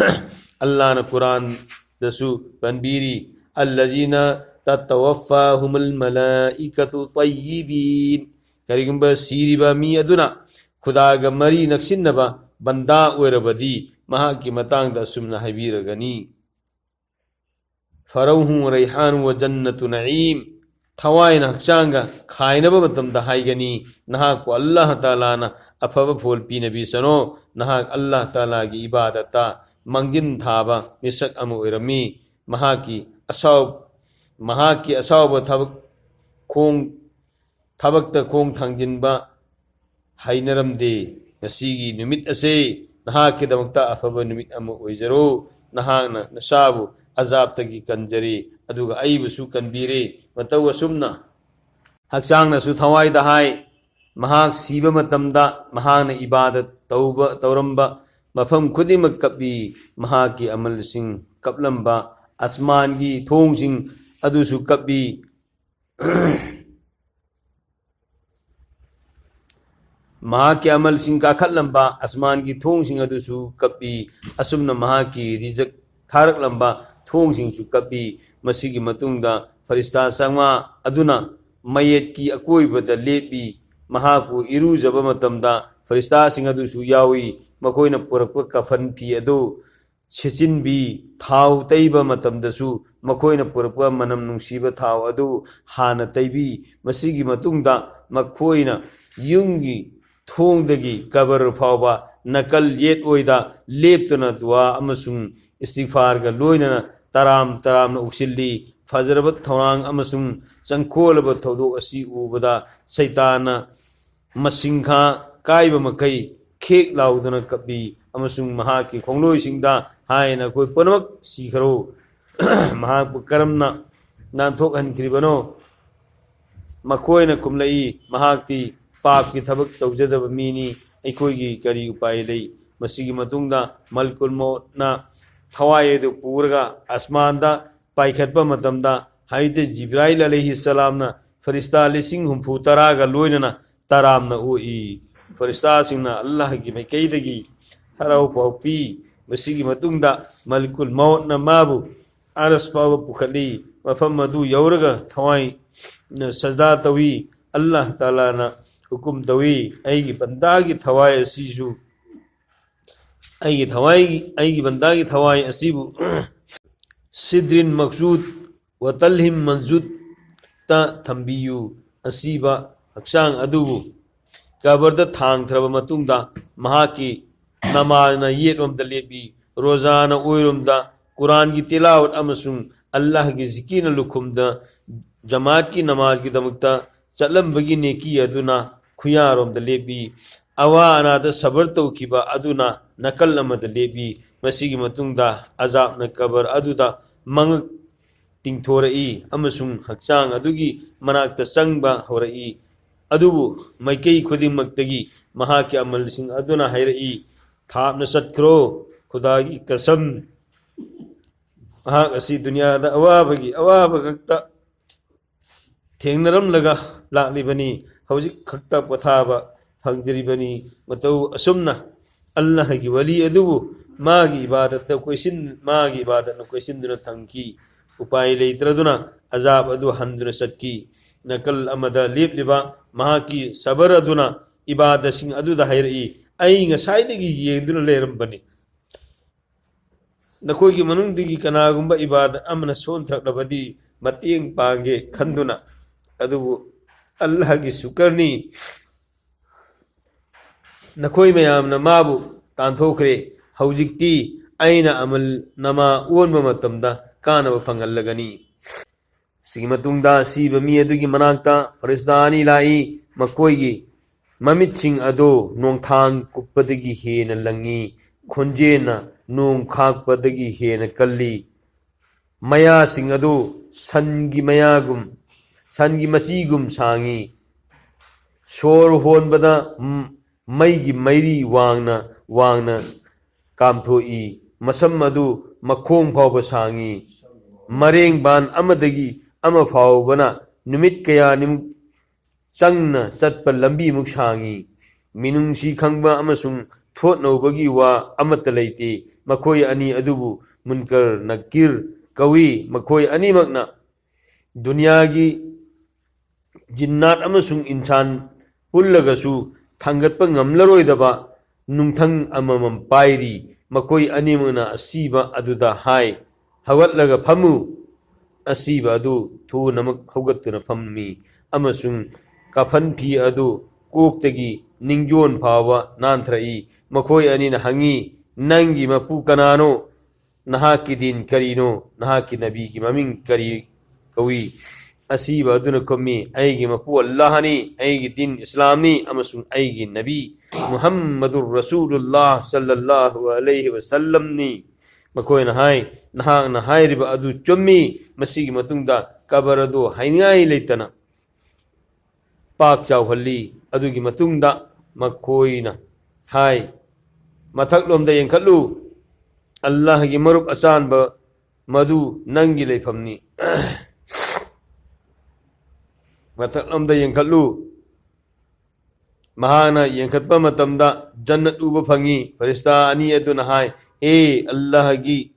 ꯑꯜꯂꯥꯍꯅ ꯀꯨꯔꯥꯟꯗꯁꯨ ꯄꯟꯕꯤꯔꯤ, "ꯑꯜꯂꯖꯤꯅ تتوفاهم الملائكة طيبين. ꯀꯔꯤꯒꯨꯝꯕ ꯁꯤꯔꯤꯕ ꯃꯤ ꯑꯗꯨꯅ ꯈꯨꯗꯥꯒ ꯃꯔꯤ ꯅꯛꯁꯤꯟꯅꯕ ꯕꯟꯗꯥ ꯑꯣꯏꯔꯕꯗꯤ, ꯃꯍꯥꯛꯀꯤ ꯃꯇꯥꯡꯗ ꯑꯁꯨꯝꯅ ꯍꯥꯏꯕꯤꯔꯒꯅꯤ: فروح وريحان وجنة نعيم. ꯊꯋꯥꯏꯅ ꯍꯛꯆꯥꯡꯒ ꯈꯥꯏꯅꯕ ꯃꯇꯝꯗ ꯍꯥꯏꯒꯅꯤ: "ꯅꯍꯥꯛꯄꯨ ꯑꯜꯂꯥꯍ ꯇꯥꯂꯥꯅ ꯑꯐꯕ ꯐꯣꯜ ꯄꯤꯅꯕꯤꯁꯅꯣ, ꯅꯍꯥꯛ ꯑꯜꯂꯥꯍ ꯇꯥꯂꯥꯒꯤ ꯏꯕꯥꯗꯠꯇ ꯃꯥꯡꯖꯤꯟ ꯊꯥꯕ ꯃꯤꯁꯛ ꯑꯃ ꯑꯣꯏꯔꯝꯃꯤ꯫ ꯃꯍꯥꯛꯀꯤ ꯑꯁꯥꯎ-, ꯃꯍꯥꯛꯀꯤ ꯑꯁꯥꯎꯕ ꯊꯕꯛ ꯈꯣꯡ-, ꯊꯕꯛꯇ ꯈꯣꯡ ꯊꯥꯡꯖꯤꯟꯕ ꯍꯩꯅꯔꯝꯗꯦ꯫ ꯉꯁꯤꯒꯤ ꯅꯨꯃꯤꯠ ꯑꯁꯤ ꯅꯍꯥꯛꯀꯤꯗꯃꯛꯇ ꯑꯐꯕ ꯅꯨꯃꯤꯠ ꯑꯃ ꯑꯣꯏꯖꯔꯣ꯫ ꯅꯍꯥꯛꯅ ꯅꯁꯥꯕꯨ ꯑꯖꯥꯕꯇꯒꯤ ꯀꯟꯖꯔꯦ, ꯑꯗꯨꯒ ꯑꯩꯕꯨꯁꯨ ꯀꯟꯕꯤꯔꯦ"꯫ ꯃꯇꯧ ꯑꯁꯨꯝꯅ ꯍꯛꯆꯥꯡꯅꯁꯨ ꯊꯋꯥꯏꯗ ꯍꯥꯏ, ꯃꯍꯥꯛ ꯁꯤꯕ ꯃꯇꯝꯗ ꯃꯍꯥꯛꯅ ꯏꯕꯥꯗꯠ ꯇꯧꯕ, ꯇꯧꯔꯝꯕ ꯃꯐꯝ ꯈꯨꯗꯤꯡꯃꯛ ꯀꯞꯄꯤ꯫ ꯃꯍꯥꯛꯀꯤ ꯑꯃꯜꯁꯤꯡ ꯀꯞꯂꯝꯕ ꯑꯁꯃꯥꯟꯒꯤ ꯊꯣꯡꯁꯤꯡ ꯑꯗꯨꯁꯨ ꯀꯞꯄꯤ꯫ ꯃꯍꯥꯛꯀꯤ ꯑꯃꯜꯁꯤꯡ ꯀꯥꯈꯠꯂꯝꯕ ꯑꯁꯃꯥꯟꯒꯤ ꯊꯣꯡꯁꯤꯡ ꯑꯗꯨꯁꯨ ꯀꯞꯄꯤ꯫ ꯑꯁꯨꯝꯅ ꯃꯍꯥꯛꯀꯤ ꯔꯤꯖꯛ ꯊꯥꯔꯛꯂꯝꯕ ꯊꯣꯡꯁꯤꯡꯁꯨ ꯀꯞꯄꯤ꯫ ꯃꯁꯤꯒꯤ ꯃꯇꯨꯡꯗ ꯐꯔꯤꯁꯇꯥ ꯆꯥꯝꯃꯉꯥ ꯑꯗꯨꯅ ꯃꯌꯦꯠꯀꯤ ꯑꯀꯣꯏꯕꯗ ꯂꯦꯞꯄꯤ꯫ ꯃꯍꯥꯛꯄꯨ ꯏꯔꯨꯖꯕ ꯃꯇꯝꯗ ꯐꯔꯤꯁꯇꯥꯁꯤꯡ ꯑꯗꯨꯁꯨ ꯌꯥꯎꯏ꯫ ꯃꯈꯣꯏꯅ ꯄꯨꯔꯛꯄ ꯀꯐꯟ ꯐꯤ ꯑꯗꯨ ꯁꯦꯠꯆꯤꯟꯕꯤ꯫ ꯊꯥꯎ ꯇꯩꯕ ꯃꯇꯝꯗꯁꯨ ꯃꯈꯣꯏꯅ ꯄꯨꯔꯛꯄ ꯃꯅꯝ ꯅꯨꯡꯁꯤꯕ ꯊꯥꯎ ꯑꯗꯨ ꯍꯥꯟꯅ ꯇꯩꯕꯤ꯫ ꯃꯁꯤꯒꯤ ꯃꯇꯨꯡꯗ ꯃꯈꯣꯏꯅ ꯌꯨꯝꯒꯤ ꯊꯣꯡꯗꯒꯤ ꯀꯕꯔ ꯐꯥꯎꯕ ꯅꯥꯀꯜ ꯌꯦꯠ ꯑꯣꯏꯗ ꯂꯦꯞꯇꯨꯅ ꯗꯨꯋꯥ ꯑꯃꯁꯨꯡ ꯏꯁꯇꯤꯒꯐꯥꯔꯒ ꯂꯣꯏꯅꯅ ꯇꯔꯥꯝ ꯇꯔꯥꯝꯅ ꯑꯣꯛꯁꯤꯜꯂꯤ꯫ ꯐꯖꯔꯕ ꯊꯧꯔꯥꯡ ꯑꯃꯁꯨꯡ ꯆꯪꯈꯣꯜꯂꯕ ꯊꯧꯗꯣꯛ ꯑꯁꯤ ꯎꯕꯗ ꯁꯩꯇꯥꯟꯅ ꯃꯁꯤꯡꯈꯥ ꯀꯥꯏꯕ ꯃꯈꯩ ꯈꯦꯛ ꯂꯥꯎꯗꯨꯅ ꯀꯞꯄꯤ ꯑꯃꯁꯨꯡ ꯃꯍꯥꯛꯀꯤ ꯈꯣꯡꯂꯣꯏꯁꯤꯡꯗ ꯍꯥꯏ, "ꯅꯈꯣꯏ ꯄꯨꯝꯅꯃꯛ ꯁꯤꯈ꯭ꯔꯣ"꯫ ꯃꯍꯥꯛꯄꯨ ꯀꯔꯝꯅ ꯅꯥꯟꯊꯣꯛꯍꯟꯈ꯭ꯔꯤꯕꯅꯣ? ꯃꯈꯣꯏꯅ ꯈꯨꯝꯂꯛꯏ, "ꯃꯍꯥꯛꯇꯤ ꯄꯥꯞꯀꯤ ꯊꯕꯛ ꯇꯧꯖꯗꯕ ꯃꯤꯅꯤ, ꯑꯩꯈꯣꯏꯒꯤ ꯀꯔꯤ ꯎꯄꯥꯏ ꯂꯩ?" ꯃꯁꯤꯒꯤ ꯃꯇꯨꯡꯗ ꯃꯜꯀꯨꯜ ꯃꯣꯠꯅ ꯊꯋꯥꯏ ꯑꯗꯨ ꯄꯨꯔꯒ ꯑꯁꯃꯥꯟꯗ ꯄꯥꯏꯈꯠꯄ ꯃꯇꯝꯗ, ꯍꯥꯏꯗꯤ ꯖꯤꯕ꯭ꯔꯥꯏꯜ ꯑꯂꯩꯍꯤ ꯁꯂꯥꯝꯅ ꯐꯔꯤꯁꯇꯥ ꯂꯤꯁꯤꯡ ꯍꯨꯝꯐꯨ ꯇꯔꯥꯒ ꯂꯣꯏꯅꯅ ꯇꯔꯥꯝꯅ ꯑꯣꯛꯏ꯫ ꯐꯔꯤꯁꯇꯥꯁꯤꯡꯅ ꯑꯜꯂꯥꯍꯒꯤ ꯃꯥꯏꯀꯩꯗꯒꯤ ꯍꯔꯥꯎ ꯄꯥꯎ ꯄꯤ꯫ ꯃꯁꯤꯒꯤ ꯃꯇꯨꯡꯗ ꯃꯂꯤꯀꯨꯜ ꯃꯧꯠꯅ ꯃꯥꯕꯨ ꯑꯔꯁ ꯐꯥꯎꯕ ꯄꯨꯈꯠꯂꯤ꯫ ꯃꯐꯝ ꯑꯗꯨ ꯌꯧꯔꯒ ꯊꯋꯥꯏꯅ ꯁꯖꯗꯥ ꯇꯧꯏ꯫ ꯑꯜꯂꯥꯍ ꯇꯥꯂꯥꯅ ꯍꯨꯀꯨꯝ ꯇꯧꯏ, "ꯑꯩꯒꯤ ꯕꯟꯗꯥꯒꯤ ꯊꯋꯥꯏ ꯑꯁꯤꯁꯨ, ꯑꯩꯒꯤ ꯊꯋꯥꯏꯒꯤ, ꯑꯩꯒꯤ ꯕꯟꯗꯥꯒꯤ ꯊꯋꯥꯏ ꯑꯁꯤꯕꯨ ꯁꯤꯗ꯭ꯔꯤꯟ ꯃꯛꯁꯨꯗ ꯋꯥꯇꯜꯍꯤꯝ ꯃꯟꯖꯨꯗꯇ ꯊꯝꯕꯤꯌꯨ꯫ ꯑꯁꯤꯕ ꯍꯛꯆꯥꯡ ꯑꯗꯨꯕꯨ ꯀꯕꯔꯗ ꯊꯥꯡꯊꯔꯕ ꯃꯇꯨꯡꯗ ꯃꯍꯥꯛꯀꯤ ꯅꯃꯥꯖꯅ ꯌꯦꯠꯂꯣꯝꯗ ꯂꯦꯞꯄꯤ, ꯔꯣꯖꯥꯅ ꯑꯣꯏꯔꯣꯝꯗ, ꯀꯨꯔꯥꯟꯒꯤ ꯇꯤꯂꯥꯋꯠ ꯑꯃꯁꯨꯡ ꯑꯜꯂꯥꯍꯒꯤ ꯖꯤꯀꯤꯔꯅ ꯂꯨꯈꯨꯝꯗ ꯖꯃꯥꯠꯀꯤ ꯅꯃꯥꯖꯒꯤꯗꯃꯛꯇ ꯆꯠꯂꯝꯕꯒꯤ ꯅꯦꯀꯤ ꯑꯗꯨꯅ ꯈꯨꯌꯥꯔꯣꯝꯗ ꯂꯦꯞꯄꯤ꯫ ꯑꯋꯥ ꯑꯅꯥꯗ ꯁꯕꯔ ꯇꯧꯈꯤꯕ ꯑꯗꯨꯅ ꯅꯥꯀꯜ ꯑꯃꯗ ꯂꯦꯞꯄꯤ꯫ ꯃꯁꯤꯒꯤ ꯃꯇꯨꯡꯗ ꯑꯖꯥꯕꯅ ꯀꯕꯔ ꯑꯗꯨꯗ ꯃꯉꯛ ꯇꯤꯡꯊꯣꯔꯛꯏ ꯑꯃꯁꯨꯡ ꯍꯛꯆꯥꯡ ꯑꯗꯨꯒꯤ ꯃꯅꯥꯛꯇ ꯆꯪꯕ ꯍꯧꯔꯛꯏ꯫ ꯑꯗꯨꯕꯨ ꯃꯥꯏꯀꯩ ꯈꯨꯗꯤꯡꯃꯛꯇꯒꯤ ꯃꯍꯥꯛꯀꯤ ꯑꯃꯜꯁꯤꯡ ꯑꯗꯨꯅ ꯍꯥꯏꯔꯛꯏ, "ꯊꯥꯞꯅ ꯆꯠꯈ꯭ꯔꯣ, ꯈꯨꯗꯥꯒꯤ ꯀꯁꯝ, ꯃꯍꯥꯛ ꯑꯁꯤ ꯗꯨꯅꯤꯌꯥꯗ ꯑꯋꯥꯕꯒꯤ ꯑꯋꯥꯕ ꯈꯛꯇ ꯊꯦꯡꯅꯔꯝꯂꯒ ꯂꯥꯛꯂꯤꯕꯅꯤ, ꯍꯧꯖꯤꯛ ꯈꯛꯇ ꯄꯣꯊꯥꯕ ꯐꯪꯖꯔꯤꯕꯅꯤ꯫ ꯃꯇꯧ ꯑꯁꯨꯝꯅ ꯑꯜꯂꯥꯍꯒꯤ ꯋꯥꯂꯤ ꯑꯗꯨꯕꯨ ꯃꯥꯒꯤ ꯏꯕꯥꯗꯠꯇ ꯀꯣꯏꯁꯤꯟ-, ꯃꯥꯒꯤ ꯏꯕꯥꯗꯠꯅ ꯀꯣꯏꯁꯤꯟꯗꯨꯅ ꯊꯝꯈꯤ꯫ ꯎꯄꯥꯏ ꯂꯩꯇ꯭ꯔꯗꯨꯅ ꯑꯖꯥꯕ ꯑꯗꯨ ꯍꯟꯗꯨꯅ ꯆꯠꯈꯤ꯫" ꯅꯥꯀꯜ ꯑꯃꯗ ꯂꯦꯞꯂꯤꯕ ꯃꯍꯥꯛꯀꯤ ꯁꯕꯔ ꯑꯗꯨꯅ ꯏꯕꯥꯗꯁꯤꯡ ꯑꯗꯨꯗ ꯍꯥꯏꯔꯛꯏ, "ꯑꯩ ꯉꯁꯥꯏꯗꯒꯤ ꯌꯦꯡꯗꯨꯅ ꯂꯩꯔꯝꯕꯅꯤ꯫ ꯅꯈꯣꯏꯒꯤ ꯃꯅꯨꯡꯗꯒꯤ ꯀꯅꯥꯒꯨꯝꯕ ꯏꯕꯥꯗꯠ ꯑꯃꯅ ꯁꯣꯟꯊꯔꯛꯂꯕꯗꯤ ꯃꯇꯦꯡ ꯄꯥꯡꯒꯦ ꯈꯟꯗꯨꯅ, ꯑꯗꯨꯕꯨ ꯑꯜꯂꯥꯍꯒꯤ ꯁꯨꯀꯔꯅꯤ, ꯅꯈꯣꯏ ꯃꯌꯥꯝꯅ ꯃꯥꯕꯨ ꯇꯥꯟꯊꯣꯛꯈ꯭ꯔꯦ꯫ ꯍꯧꯖꯤꯛꯇꯤ ꯑꯩꯅ ꯑꯃꯜ ꯅꯃꯥ ꯑꯣꯟꯕ ꯃꯇꯝꯗ ꯀꯥꯟꯅꯕ ꯐꯪꯍꯜꯂꯒꯅꯤ꯫" ꯁꯤꯒꯤ ꯃꯇꯨꯡꯗ ꯁꯤꯕ ꯃꯤ ꯑꯗꯨꯒꯤ ꯃꯅꯥꯛꯇ ꯐꯔꯤꯁꯇꯥ ꯑꯅꯤ ꯂꯥꯛꯏ꯫ ꯃꯈꯣꯏꯒꯤ ꯃꯃꯤꯠꯁꯤꯡ ꯑꯗꯨ ꯅꯣꯡꯊꯥꯡ ꯀꯨꯞꯄꯗꯒꯤ ꯍꯦꯟꯅ ꯂꯪꯉꯤ, ꯈꯣꯟꯖꯦꯜꯅ ꯅꯣꯡ ꯈꯥꯛꯄꯗꯒꯤ ꯍꯦꯟꯅ ꯀꯜꯂꯤ꯫ ꯃꯌꯥꯁꯤꯡ ꯑꯗꯨ ꯁꯟꯒꯤ ꯃꯌꯥꯒꯨꯝ, ꯁꯟꯒꯤ ꯃꯆꯤꯒꯨꯝ ꯁꯥꯡꯉꯤ꯫ ꯁꯣꯔ ꯍꯣꯟꯕꯗ ꯃꯩꯒꯤ ꯃꯩꯔꯤ ꯋꯥꯡꯅ ꯋꯥꯡꯅ ꯀꯥꯝꯊꯣꯛꯏ꯫ ꯃꯁꯝ ꯑꯗꯨ ꯃꯈꯣꯡ ꯐꯥꯎꯕ ꯁꯥꯡꯏ꯫ ꯃꯔꯦꯡꯕꯥꯟ ꯑꯃꯗꯒꯤ ꯑꯃ ꯐꯥꯎꯕꯅ ꯅꯨꯃꯤꯠ ꯀꯌꯥꯅꯤꯃꯨꯛ ꯆꯪꯅ ꯆꯠꯄ ꯂꯝꯕꯤꯃꯨꯛ ꯁꯥꯡꯏ꯫ ꯃꯤꯅꯨꯡꯁꯤ ꯈꯪꯕ ꯑꯃꯁꯨꯡ ꯊꯣꯠ ꯅꯧꯕꯒꯤ ꯋꯥ ꯑꯃꯠꯇ ꯂꯩꯇꯦ꯫ ꯃꯈꯣꯏ ꯑꯅꯤ ꯑꯗꯨꯕꯨ ꯃꯨꯟꯀꯔ ꯅꯀꯤꯔ ꯀꯧꯏ꯫ ꯃꯈꯣꯏ ꯑꯅꯤꯃꯛꯅ ꯗꯨꯅꯤꯌꯥꯒꯤ ꯖꯤꯟꯅꯥꯠ ꯑꯃꯁꯨꯡ ꯏꯟꯁꯥꯟ ꯄꯨꯜꯂꯒꯁꯨ ꯊꯥꯡꯒꯠꯄ ꯉꯝꯂꯔꯣꯏꯗꯕ ꯅꯨꯡꯊꯪ ꯑꯃꯃꯝ ꯄꯥꯏꯔꯤ꯫ ꯃꯈꯣꯏ ꯑꯅꯤꯃꯛꯅ ꯑꯁꯤꯕ ꯑꯗꯨꯗ ꯍꯥꯏ, "ꯍꯧꯒꯠꯂꯒ ꯐꯝꯃꯨ!" ꯑꯁꯤꯕ ꯑꯗꯨ ꯊꯨꯅꯃꯛ ꯍꯧꯒꯠꯇꯨꯅ ꯐꯝꯃꯤ ꯑꯃꯁꯨꯡ ꯀꯐꯟ ꯐꯤ ꯑꯗꯨ ꯀꯣꯛꯇꯒꯤ ꯅꯤꯡꯖꯣꯟ ꯐꯥꯎꯕ ꯅꯥꯟꯊꯔꯛꯏ꯫ ꯃꯈꯣꯏ ꯑꯅꯤꯅ ꯍꯪꯉꯤ, "ꯅꯪꯒꯤ ꯃꯄꯨ ꯀꯅꯥꯅꯣ? ꯅꯍꯥꯛꯀꯤ ꯗꯤꯟ ꯀꯔꯤꯅꯣ? ꯅꯍꯥꯛꯀꯤ ꯅꯕꯤꯒꯤ ꯃꯃꯤꯡ ꯀꯔꯤ ꯀꯧꯏ?" ꯑꯁꯤꯕ ꯑꯗꯨꯅ ꯈꯨꯝꯃꯤ, "ꯑꯩꯒꯤ ꯃꯄꯨ ꯑꯜꯂꯥꯍꯅꯤ, ꯑꯩꯒꯤ ꯗꯤꯟ ꯏꯁꯂꯥꯝꯅꯤ ꯑꯃꯁꯨꯡ ꯑꯩꯒꯤ ꯅꯕꯤ ꯃꯨꯍꯝꯃꯗꯨꯔ ꯔꯁꯨꯂꯨꯜꯂꯥꯍ ꯁꯜꯂꯜꯂꯥꯍꯨ ꯑꯂꯩꯍꯤ ꯋꯁꯜꯂꯝꯅꯤ꯫" ꯃꯈꯣꯏꯅ ꯍꯥꯏ, "ꯅꯍꯥꯛꯅ ꯍꯥꯏꯔꯤꯕ ꯑꯗꯨ ꯆꯨꯝꯃꯤ꯫" ꯃꯁꯤꯒꯤ ꯃꯇꯨꯡꯗ ꯀꯕꯔ ꯑꯗꯨ ꯍꯥꯏꯅꯤꯡꯉꯥꯏ ꯂꯩꯇꯅ ꯄꯥꯛ ꯆꯥꯎꯍꯜꯂꯤ꯫ ꯑꯗꯨꯒꯤ ꯃꯇꯨꯡꯗ ꯃꯈꯣꯏꯅ ꯍꯥꯏ, "ꯃꯊꯛꯂꯣꯝꯗ ꯌꯦꯡꯈꯠꯂꯨ, ꯑꯜꯂꯥꯍꯒꯤ ꯃꯔꯨꯞ ꯑꯆꯥꯟꯕ ꯃꯗꯨ ꯅꯪꯒꯤ ꯂꯩꯐꯝꯅꯤ꯫" ꯃꯊꯛꯂꯣꯝꯗ ꯌꯦꯡꯈꯠꯂꯨ꯫ ꯃꯍꯥꯛꯅ ꯌꯦꯡꯈꯠꯄ ꯃꯇꯝꯗ ꯖꯟꯅꯠ ꯎꯕ ꯐꯪꯏ꯫ ꯐꯔꯤꯁꯇꯥ ꯑꯅꯤ ꯑꯗꯨꯅ ꯍꯥꯏ, "ꯍꯦ ꯑꯜꯂꯥꯍꯒꯤ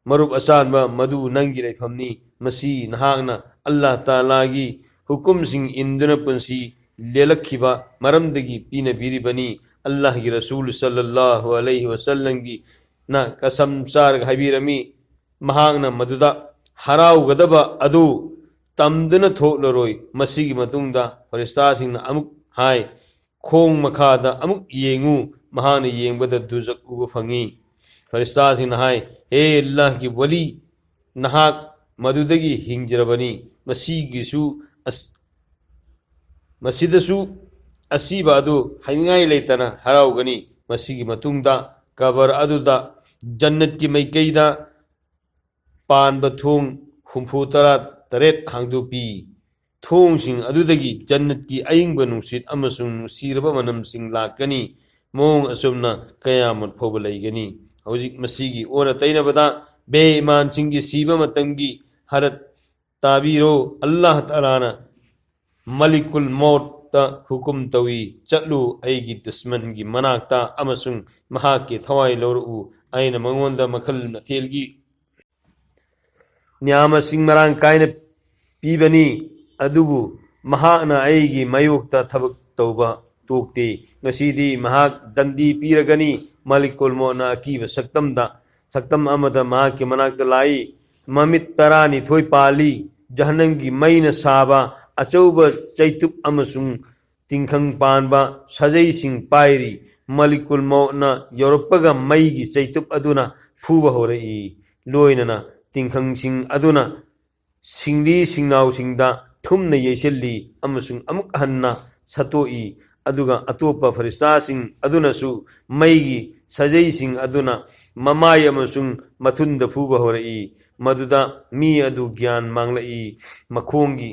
ꯃꯔꯨꯞ ꯑꯆꯥꯟꯕ, ꯃꯗꯨ ꯅꯪꯒꯤ ꯂꯩꯐꯝꯅꯤ꯫ ꯃꯁꯤ ꯅꯍꯥꯛꯅ ꯑꯜꯂꯥꯍ ꯇꯥꯂꯥꯒꯤ ꯍꯨꯀꯨꯝꯁꯤꯡ ꯏꯟꯗꯨꯅ ꯄꯨꯟꯁꯤ ꯂꯦꯜꯂꯛꯈꯤꯕ ꯃꯔꯝꯗꯒꯤ ꯄꯤꯅꯕꯤꯔꯤꯕꯅꯤ꯫" ꯑꯜꯂꯥꯍꯒꯤ ꯔꯁꯨꯜ ꯁꯜꯂꯜꯂꯥꯍꯨ ꯑꯂꯩꯍꯤ ꯋꯁꯜꯂꯝꯒꯤ ꯅ ꯀꯁꯝ ꯆꯥꯔꯒ ꯍꯥꯏꯕꯤꯔꯝꯃꯤ, ꯃꯍꯥꯛꯅ ꯃꯗꯨꯗ ꯍꯔꯥꯎꯒꯗꯕ ꯑꯗꯨ ꯇꯝꯗꯨꯅ ꯊꯣꯛꯂꯔꯣꯏ꯫ ꯃꯁꯤꯒꯤ ꯃꯇꯨꯡꯗ ꯐꯔꯤꯁꯇꯥꯁꯤꯡꯅ ꯑꯃꯨꯛ ꯍꯥꯏ, "ꯈꯣꯡ ꯃꯈꯥꯗ ꯑꯃꯨꯛ ꯌꯦꯡꯉꯨ꯫" ꯃꯍꯥꯛꯅ ꯌꯦꯡꯕꯗ ꯗꯨꯖꯛ ꯎꯕ ꯐꯪꯏ꯫ ꯐꯔꯤꯁꯇꯥꯁꯤꯡꯅ ꯍꯥꯏ, "ꯍꯦ ꯑꯜꯂꯥꯍꯒꯤ ꯋꯂꯤ, ꯅꯍꯥꯛ ꯃꯗꯨꯗꯒꯤ ꯍꯤꯡꯖꯔꯕꯅꯤ꯫ ꯃꯁꯤꯒꯤꯁꯨ ꯑꯁ-, ꯃꯁꯤꯗꯁꯨ ꯑꯁꯤꯕ ꯑꯗꯨ ꯍꯥꯏꯅꯤꯡꯉꯥꯏ ꯂꯩꯇꯅ ꯍꯔꯥꯎꯒꯅꯤ꯫" ꯃꯁꯤꯒꯤ ꯃꯇꯨꯡꯗ ꯀꯕꯔ ꯑꯗꯨꯗ ꯖꯟꯅꯠꯀꯤ ꯃꯥꯏꯀꯩꯗ ꯄꯥꯟꯕ ꯊꯣꯡ ꯍꯨꯝꯐꯨ ꯇꯔꯥ ꯇꯔꯦꯠ ꯍꯥꯡꯗꯣꯛꯄꯤ꯫ ꯊꯣꯡꯁꯤꯡ ꯑꯗꯨꯗꯒꯤ ꯖꯟꯅꯠꯀꯤ ꯑꯏꯪꯕ ꯅꯨꯡꯁꯤꯠ ꯑꯃꯁꯨꯡ ꯅꯨꯡꯁꯤꯔꯕ ꯃꯅꯝꯁꯤꯡ ꯂꯥꯛꯀꯅꯤ꯫ ꯃꯑꯣꯡ ꯑꯁꯨꯝꯅ ꯀꯌꯥꯃꯠ ꯐꯥꯎꯕ ꯂꯩꯒꯅꯤ꯫ ꯍꯧꯖꯤꯛ ꯃꯁꯤꯒꯤ ꯑꯣꯟꯅ ꯇꯩꯅꯕꯗ ꯕꯦꯏꯃꯥꯟꯁꯤꯡꯒꯤ ꯁꯤꯕ ꯃꯇꯝꯒꯤ ꯍꯥꯂꯠ ꯇꯥꯕꯤꯔꯣ꯫ ꯑꯜꯂꯥꯍ ꯇꯥꯂꯥꯅ ꯃꯂꯤꯀꯨꯜ ꯃꯧꯠꯇ ꯍꯨꯀꯨꯝ ꯇꯧꯏ, "ꯆꯠꯂꯨ ꯑꯩꯒꯤ ꯗꯨꯁꯃꯟꯒꯤ ꯃꯅꯥꯛꯇ ꯑꯃꯁꯨꯡ ꯃꯍꯥꯛꯀꯤ ꯊꯋꯥꯏ ꯂꯧꯔꯛꯎ꯫ ꯑꯩꯅ ꯃꯉꯣꯟꯗ ꯃꯈꯜ ꯃꯊꯦꯜꯒꯤ ꯅꯤꯌꯥꯃꯁꯤꯡ ꯃꯔꯥꯡ ꯀꯥꯏꯅ ꯄꯤꯕꯅꯤ, ꯑꯗꯨꯕꯨ ꯃꯍꯥꯛꯅ ꯑꯩꯒꯤ ꯃꯥꯌꯣꯛꯇ ꯊꯕꯛ ꯇꯧꯕ ꯇꯣꯛꯇꯦ꯫ ꯉꯁꯤꯗꯤ ꯃꯍꯥꯛ ꯗꯟꯗꯤ ꯄꯤꯔꯒꯅꯤ꯫ ꯃꯥꯂꯤꯀꯨꯜ ꯃꯣꯠꯅ ꯑꯀꯤꯕ ꯁꯛꯇꯝꯗ, ꯁꯛꯇꯝ ꯑꯃꯗ ꯃꯍꯥꯛꯀꯤ ꯃꯅꯥꯛꯇ ꯂꯥꯛꯏ꯫ ꯃꯃꯤꯠ ꯇꯔꯥꯅꯤꯊꯣꯏ ꯄꯥꯜꯂꯤ꯫ ꯖꯍꯟꯅꯝꯒꯤ ꯃꯩꯅ ꯁꯥꯕ ꯑꯆꯧꯕ ꯆꯩꯇꯨꯞ ꯑꯃꯁꯨꯡ ꯇꯤꯡꯈꯪ ꯄꯥꯟꯕ ꯁꯥꯖꯩꯁꯤꯡ ꯄꯥꯏꯔꯤ꯫ ꯃꯥꯂꯤꯀꯨꯜ ꯃꯣꯠꯅ ꯌꯧꯔꯛꯄꯒ ꯃꯩꯒꯤ ꯆꯩꯇꯨꯞ ꯑꯗꯨꯅ ꯐꯨꯕ ꯍꯧꯔꯛꯏ꯫ ꯂꯣꯏꯅꯅ ꯇꯤꯡꯈꯪꯁꯤꯡ ꯑꯗꯨꯅ ꯁꯤꯡꯂꯤ ꯁꯤꯡꯅꯥꯎꯁꯤꯡꯗ ꯊꯨꯝꯅ ꯌꯩꯁꯤꯜꯂꯤ ꯑꯃꯁꯨꯡ ꯑꯃꯨꯛ ꯍꯟꯅ ꯁꯠꯇꯣꯛꯏ꯫ ꯑꯗꯨꯒ ꯑꯇꯣꯞꯄ ꯐꯔꯤꯁꯇꯥꯁꯤꯡ ꯑꯗꯨꯅꯁꯨ ꯃꯩꯒꯤ ꯁꯥꯖꯩꯁꯤꯡ ꯑꯗꯨꯅ ꯃꯃꯥꯏ ꯑꯃꯁꯨꯡ ꯃꯊꯨꯟꯗ ꯐꯨꯕ ꯍꯧꯔꯛꯏ꯫ ꯃꯗꯨꯗ ꯃꯤ ꯑꯗꯨ ꯒ꯭ꯌꯥꯟ ꯃꯥꯡꯂꯛꯏ꯫ ꯃꯈꯣꯡꯒꯤ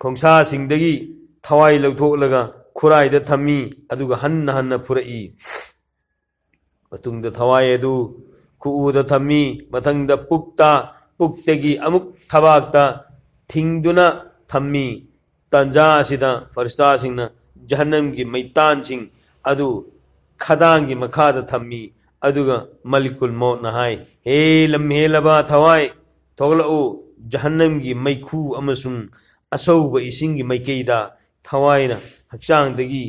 ꯈꯣꯡꯁꯥꯁꯤꯡꯗꯒꯤ ꯊꯋꯥꯏ ꯂꯧꯊꯣꯛꯂꯒ ꯈꯨꯔꯥꯏꯗ ꯊꯝꯃꯤ, ꯑꯗꯨꯒ ꯍꯟꯅ ꯍꯟꯅ ꯐꯨꯔꯛꯏ꯫ ꯃꯇꯨꯡꯗ ꯊꯋꯥꯏ ꯑꯗꯨ ꯈꯨꯎꯗ ꯊꯝꯃꯤ, ꯃꯊꯪꯗ ꯄꯨꯛꯇ, ꯄꯨꯛꯇꯒꯤ ꯑꯃꯨꯛ ꯊꯕꯥꯛꯇ ꯊꯤꯡꯗꯨꯅ ꯊꯝꯃꯤ꯫ ꯇꯥꯟꯖꯥ ꯑꯁꯤꯗ ꯐꯔꯤꯁꯇꯥꯁꯤꯡꯅ ꯖꯍꯟꯅꯝꯒꯤ ꯃꯩꯇꯥꯟꯁꯤꯡ ꯑꯗꯨ ꯈꯗꯥꯡꯒꯤ ꯃꯈꯥꯗ ꯊꯝꯃꯤ꯫ ꯑꯗꯨꯒ ꯃꯥꯂꯤꯀꯨꯜ ꯃꯣꯠꯅ ꯍꯥꯏ, "ꯍꯦ ꯂꯝꯍꯦꯜꯂꯕ ꯊꯋꯥꯏ, ꯊꯣꯛꯂꯛꯎ, ꯖꯍꯟꯅꯝꯒꯤ ꯃꯩꯈꯨ ꯑꯃꯁꯨꯡ ꯑꯁꯧꯕ ꯏꯁꯤꯡꯒꯤ ꯃꯥꯏꯀꯩꯗ ꯊꯋꯥꯏꯅ ꯍꯛꯆꯥꯡꯗꯒꯤ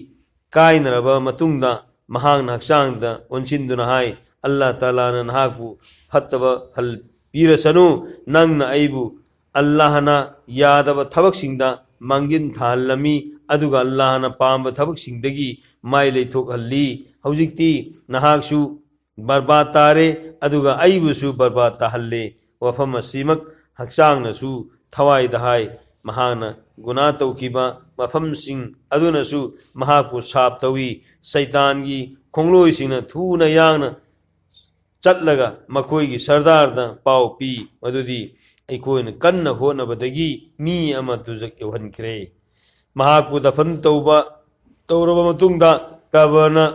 ꯀꯥꯏꯅꯔꯕ ꯃꯇꯨꯡꯗ ꯃꯍꯥꯛꯅ ꯍꯛꯆꯥꯡꯗ ꯑꯣꯟꯁꯤꯟꯗꯨꯅ ꯍꯥꯏ, "ꯑꯜꯂꯥ ꯇꯥꯂꯥꯅ ꯅꯍꯥꯛꯄꯨ ꯐꯠꯇꯕ ꯐꯜ ꯄꯤꯔꯁꯅꯨ꯫ ꯅꯪꯅ ꯑꯩꯕꯨ ꯑꯜꯂꯥꯍꯅ ꯌꯥꯗꯕ ꯊꯕꯛꯁꯤꯡꯗ ꯃꯥꯡꯖꯤꯟ ꯊꯥꯍꯜꯂꯝꯃꯤ, ꯑꯗꯨꯒ ꯑꯜꯂꯥꯍꯅ ꯄꯥꯝꯕ ꯊꯕꯛꯁꯤꯡꯗꯒꯤ ꯃꯥꯏ ꯂꯩꯊꯣꯛꯍꯜꯂꯤ꯫ ꯍꯧꯖꯤꯛꯇꯤ ꯅꯍꯥꯛꯁꯨ ꯕꯔꯕꯥꯗ ꯇꯥꯔꯦ, ꯑꯗꯨꯒ ꯑꯩꯕꯨꯁꯨ ꯕꯔꯕꯥꯗ ꯇꯥꯍꯜꯂꯦ"꯫ ꯋꯥꯐꯝ ꯑꯁꯤꯃꯛ ꯍꯛꯆꯥꯡꯅꯁꯨ ꯊꯋꯥꯏꯗ ꯍꯥꯏ꯫ ꯃꯍꯥꯛꯅ ꯒꯨꯅꯥ ꯇꯧꯈꯤꯕ ꯃꯐꯝꯁꯤꯡ ꯑꯗꯨꯅꯁꯨ ꯃꯍꯥꯛꯄꯨ ꯁꯥꯞ ꯇꯧꯏ꯫ ꯁꯩꯇꯥꯟꯒꯤ ꯈꯣꯡꯂꯣꯏꯁꯤꯡꯅ ꯊꯨꯅ ꯌꯥꯡꯅ ꯆꯠꯂꯒ ꯃꯈꯣꯏꯒꯤ ꯁꯔꯗꯥꯔꯗ ꯄꯥꯎ ꯄꯤ, ꯃꯗꯨꯗꯤ ꯑꯩꯈꯣꯏꯅ ꯀꯟꯅ ꯍꯣꯠꯅꯕꯗꯒꯤ ꯃꯤ ꯑꯃ ꯗꯨꯖꯛ ꯌꯧꯍꯟꯈ꯭ꯔꯦ꯫ ꯃꯍꯥꯛꯄꯨ ꯗꯐꯟ ꯇꯧꯕ, ꯇꯧꯔꯕ ꯃꯇꯨꯡꯗ ꯀꯕꯔꯅ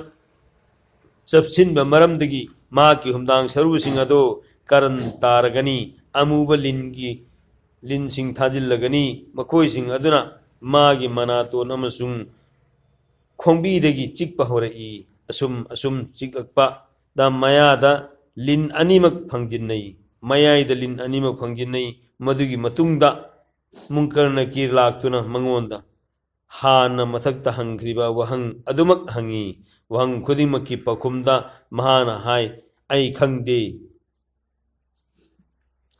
ꯆꯞꯁꯤꯟꯕ ꯃꯔꯝꯗꯒꯤ ꯃꯍꯥꯛꯀꯤ ꯍꯨꯝꯗꯥꯡ ꯁꯔꯨꯁꯤꯡ ꯑꯗꯨ ꯀꯔꯟ ꯇꯥꯔꯒꯅꯤ꯫ ꯑꯃꯨꯕ ꯂꯤꯟꯒꯤ, ꯂꯤꯟꯁꯤꯡ ꯊꯥꯖꯤꯜꯂꯒꯅꯤ꯫ ꯃꯈꯣꯏꯁꯤꯡ ꯑꯗꯨꯅ ꯃꯥꯒꯤ ꯃꯅꯥꯇꯣꯟ ꯑꯃꯁꯨꯡ ꯈꯣꯡꯕꯤꯗꯒꯤ ꯆꯤꯛꯄ ꯍꯧꯔꯛꯏ꯫ ꯑꯁꯨꯝ ꯑꯁꯨꯝ ꯆꯤꯛꯂꯛꯄꯗ ꯃꯌꯥꯗ ꯂꯤꯟ ꯑꯅꯤꯃꯛ ꯐꯪꯖꯤꯟꯅꯩ꯫ ꯃꯌꯥꯏꯗ ꯂꯤꯟ ꯑꯅꯤꯃꯛ ꯐꯪꯖꯤꯟꯅꯩ꯫ ꯃꯗꯨꯒꯤ ꯃꯇꯨꯡꯗ ꯃꯨꯡꯀꯔ ꯅꯀꯤꯔ ꯂꯥꯛꯇꯨꯅ ꯃꯉꯣꯟꯗ ꯍꯥꯟꯅ ꯃꯊꯛꯇ ꯍꯪꯈ꯭ꯔꯤꯕ ꯋꯥꯍꯪ ꯑꯗꯨꯃꯛ ꯍꯪꯉꯤ꯫ ꯋꯥꯍꯪ ꯈꯨꯗꯤꯡꯃꯛꯀꯤ ꯄꯥꯎꯈꯨꯝꯗ ꯃꯍꯥꯛꯅ ꯍꯥꯏ, "ꯑꯩ ꯈꯪꯗꯦ"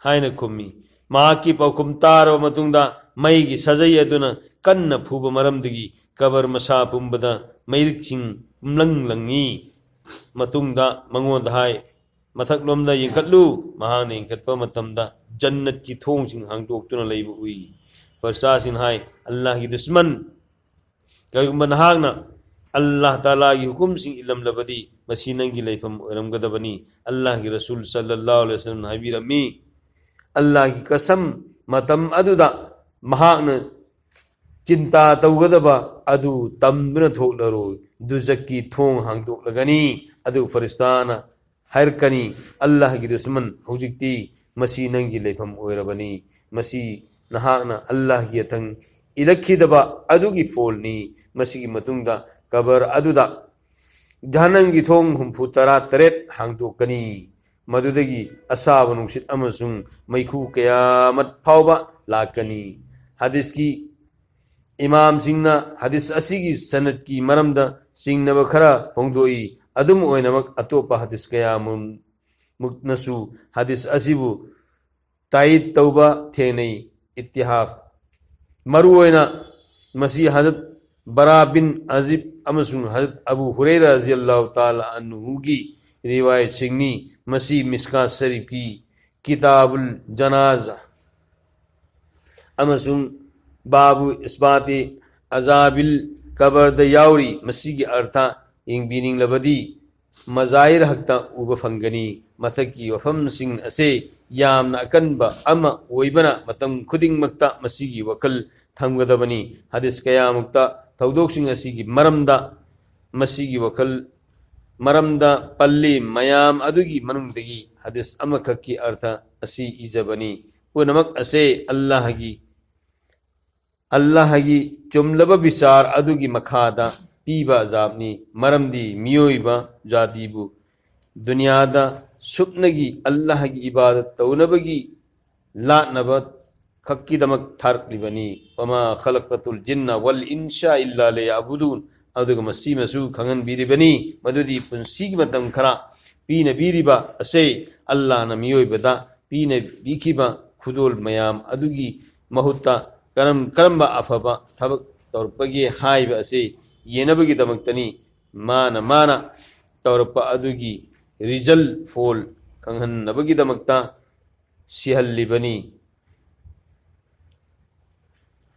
ꯍꯥꯏꯅ ꯈꯨꯝꯃꯤ꯫ ꯃꯍꯥꯛꯀꯤ ꯄꯥꯎꯈꯨꯝ ꯇꯥꯔꯕ ꯃꯇꯨꯡꯗ ꯃꯩꯒꯤ ꯁꯥꯖꯩ ꯑꯗꯨꯅ ꯀꯟꯅ ꯐꯨꯕ ꯃꯔꯝꯗꯒꯤ ꯀꯕꯔ ꯃꯁꯥ ꯄꯨꯝꯕꯗ ꯃꯩꯔꯤꯛꯁꯤꯡ ꯄꯨꯝꯂꯪ ꯂꯪꯉꯤ꯫ ꯃꯇꯨꯡꯗ ꯃꯉꯣꯟꯗ ꯍꯥꯏ, "ꯃꯊꯛꯂꯣꯝꯗ ꯌꯦꯡꯈꯠꯂꯨ"꯫ ꯃꯍꯥꯛꯅ ꯌꯦꯡꯈꯠꯄ ꯃꯇꯝꯗ ꯖꯟꯅꯠꯀꯤ ꯊꯣꯡꯁꯤꯡ ꯍꯥꯡꯗꯣꯛꯇꯨꯅ ꯂꯩꯕ ꯎꯏ꯫ ꯐꯔꯤꯁꯇꯥꯁꯤꯡꯅ ꯍꯥꯏ, "ꯑꯜꯂꯥꯍꯒꯤ ꯗꯨꯁꯃꯟ, ꯀꯔꯤꯒꯨꯝꯕ ꯅꯍꯥꯛꯅ ꯑꯜꯂꯥꯍ ꯇꯥꯂꯥꯒꯤ ꯍꯨꯀꯨꯝꯁꯤꯡ ꯏꯜꯂꯝꯂꯕꯗꯤ ꯃꯁꯤ ꯅꯪꯒꯤ ꯂꯩꯐꯝ ꯑꯣꯏꯔꯝꯒꯗꯕꯅꯤ"꯫ ꯑꯜꯂꯥꯍꯒꯤ ꯔꯁꯨꯜ ꯁꯜꯂꯜꯂꯥꯍꯨ ꯑꯂꯩꯍꯤ ꯋꯁꯜꯂꯝꯅ ꯍꯥꯏꯕꯤꯔꯝꯃꯤ, "ꯑꯜꯂꯥꯍꯒꯤ ꯀꯁꯝ, ꯃꯇꯝ ꯑꯗꯨꯗ ꯃꯍꯥꯛꯅ ꯆꯤꯟꯇꯥ ꯇꯧꯒꯗꯕ ꯑꯗꯨ ꯇꯝꯗꯨꯅ ꯊꯣꯛꯂꯔꯣꯏ꯫ ꯗꯨꯖꯛꯀꯤ ꯊꯣꯡ ꯍꯥꯡꯗꯣꯛꯂꯒꯅꯤ"꯫ ꯑꯗꯨ ꯐꯔꯤꯁꯇꯥꯅ ꯍꯥꯏꯔꯛꯀꯅꯤ, "ꯑꯜꯂꯥꯍꯒꯤ ꯗꯨꯁꯃꯟ, ꯍꯧꯖꯤꯛꯇꯤ ꯃꯁꯤ ꯅꯪꯒꯤ ꯂꯩꯐꯝ ꯑꯣꯏꯔꯕꯅꯤ꯫ ꯃꯁꯤ ꯅꯍꯥꯛꯅ ꯑꯜꯂꯥꯍꯒꯤ ꯌꯥꯊꯪ ꯏꯜꯂꯛꯈꯤꯗꯕ ꯑꯗꯨꯒꯤ ꯐꯣꯜꯅꯤ"꯫ ꯃꯁꯤꯒꯤ ꯃꯇꯨꯡꯗ ꯀꯕꯔ ꯑꯗꯨꯗ ꯖꯍꯟꯅꯝꯒꯤ ꯊꯣꯡ ꯍꯨꯝꯐꯨ ꯇꯔꯥ ꯇꯔꯦꯠ ꯍꯥꯡꯗꯣꯛꯀꯅꯤ꯫ ꯃꯗꯨꯗꯒꯤ ꯑꯁꯥꯕ ꯅꯨꯡꯁꯤꯠ ꯑꯃꯁꯨꯡ ꯃꯩꯈꯨ ꯀꯌꯥꯃꯠ ꯐꯥꯎꯕ ꯂꯥꯛꯀꯅꯤ꯫ ꯍꯗꯤꯁꯀꯤ ꯏꯃꯥꯝꯁꯤꯡꯅ ꯍꯗꯤꯁ ꯑꯁꯤꯒꯤ ꯁꯅꯠꯀꯤ ꯃꯔꯝꯗ ꯆꯤꯡꯅꯕ ꯈꯔ ꯐꯣꯡꯗꯣꯛꯏ꯫ ꯑꯗꯨꯝ ꯑꯣꯏꯅꯃꯛ, ꯑꯇꯣꯞꯄ ꯍꯗꯤꯁ ꯀꯌꯥ ꯃꯔꯨꯝ ꯃꯨꯛꯅꯁꯨ ꯍꯗꯤꯁ ꯑꯁꯤꯕꯨ ꯇꯥꯏꯗ ꯇꯧꯕ ꯊꯦꯡꯅꯩ꯫ ꯏꯠꯇꯤꯍꯥꯐ꯫ ꯃꯔꯨꯑꯣꯏꯅ ꯃꯁꯤ ꯍꯖꯔꯠ ꯕꯔꯥ ꯕꯤꯟ ꯑꯖꯤꯕ ꯑꯃꯁꯨꯡ ꯍꯖꯔꯠ ꯑꯕꯨ ꯍꯨꯔꯩꯔꯥ ꯔꯖꯤꯌꯜꯂꯥꯍꯨ ꯇꯥꯂꯥ ꯑꯟꯍꯨꯒꯤ ꯔꯤꯋꯥꯌꯠꯁꯤꯡꯅꯤ꯫ ꯃꯁꯤ ꯃꯤꯁꯀꯥꯠ ꯁꯔꯤꯐꯀꯤ ꯀꯤꯇꯥꯕꯨꯜ ꯖꯅꯥꯖꯥ ꯑꯃꯁꯨꯡ ꯕꯥꯕꯨ ꯏꯁꯕꯥꯇꯤ ꯑꯖꯥꯕꯤꯜ ꯀꯕꯔꯗ ꯌꯥꯎꯔꯤ꯫ ꯃꯁꯤꯒꯤ ꯑꯔꯊ ꯌꯦꯡꯕꯤꯅꯤꯡꯂꯕꯗꯤ ꯃꯖꯥꯍꯤꯔ ꯍꯛꯇ ꯎꯕ ꯐꯪꯒꯅꯤ꯫ ꯃꯊꯛꯀꯤ ꯋꯥꯐꯝꯁꯤꯡ ꯑꯁꯤ ꯌꯥꯝꯅ ꯑꯀꯟꯕ ꯑꯃ ꯑꯣꯏꯕꯅ ꯃꯇꯝ ꯈꯨꯗꯤꯡꯃꯛꯇ ꯃꯁꯤꯒꯤ ꯋꯥꯈꯜ ꯊꯝꯒꯗꯕꯅꯤ꯫ ꯍꯗꯤꯁ ꯀꯌꯥꯃꯨꯛꯇ ꯊꯧꯗꯣꯛꯁꯤꯡ ꯑꯁꯤꯒꯤ ꯃꯔꯝꯗ, ꯃꯁꯤꯒꯤ ꯋꯥꯈꯜ ꯃꯔꯝꯗ ꯄꯜꯂꯤ꯫ ꯃꯌꯥꯝ ꯑꯗꯨꯒꯤ ꯃꯅꯨꯡꯗꯒꯤ ꯍꯗꯤꯁ ꯑꯃꯈꯛꯀꯤ ꯑꯔꯊ ꯑꯁꯤ ꯏꯖꯕꯅꯤ꯫ ꯄꯨꯝꯅꯃꯛ ꯑꯁꯦ ꯑꯜꯂꯥꯍꯒꯤ, ꯑꯜꯂꯥꯍꯒꯤ ꯆꯨꯝꯂꯕ ꯕꯤꯆꯥꯔ ꯑꯗꯨꯒꯤ ꯃꯈꯥꯗ ꯄꯤꯕ ꯑꯖꯥꯕꯅꯤ꯫ ꯃꯔꯝꯗꯤ ꯃꯤꯑꯣꯏꯕ ꯖꯥꯇꯤꯕꯨ ꯗꯨꯅꯤꯌꯥꯗ ꯁꯨꯞꯅꯒꯤ ꯑꯜꯂꯥꯍꯒꯤ ꯏꯕꯥꯗꯠ ꯇꯧꯅꯕꯒꯤ ꯂꯥꯠꯅꯕ ꯈꯛꯀꯤꯗꯃꯛ ꯊꯥꯔꯛꯂꯤꯕꯅꯤ꯫ "ꯋꯃꯥ ꯈꯂꯛꯀꯇꯨꯜ ꯖꯤꯟꯅ ꯋꯜ ꯏꯟꯁꯥ ꯏꯜꯂꯥ ꯂꯤꯌꯥꯕꯨꯗꯨꯟ"꯫ ꯑꯗꯨꯒ ꯃꯁꯤꯃꯁꯨ ꯈꯪꯍꯟꯕꯤꯔꯤꯕꯅꯤ, ꯃꯗꯨꯗꯤ ꯄꯨꯟꯁꯤꯒꯤ ꯃꯇꯝ ꯈꯔ ꯄꯤꯅꯕꯤꯔꯤꯕ ꯑꯁꯦ ꯑꯜꯂꯥꯍꯅ ꯃꯤꯑꯣꯏꯕꯗ ꯄꯤꯅꯕꯤꯈꯤꯕ ꯈꯨꯗꯣꯜ ꯃꯌꯥꯝ ꯑꯗꯨꯒꯤ ꯃꯍꯨꯠꯇ ꯀꯔꯝ-, ꯀꯔꯝꯕ ꯑꯐꯕ ꯊꯕꯛ ꯇꯧꯔꯛꯄꯒꯦ ꯍꯥꯏꯕ ꯑꯁꯤ ꯌꯦꯡꯅꯕꯒꯤꯗꯃꯛꯇꯅꯤ꯫ ꯃꯥꯅ, ꯃꯥꯅ ꯇꯧꯔꯛꯄ ꯑꯗꯨꯒꯤ ꯔꯤꯖꯜ ꯐꯣꯜ ꯈꯪꯍꯟꯅꯕꯒꯤꯗꯃꯛꯇ ꯁꯤꯍꯜꯂꯤꯕꯅꯤ꯫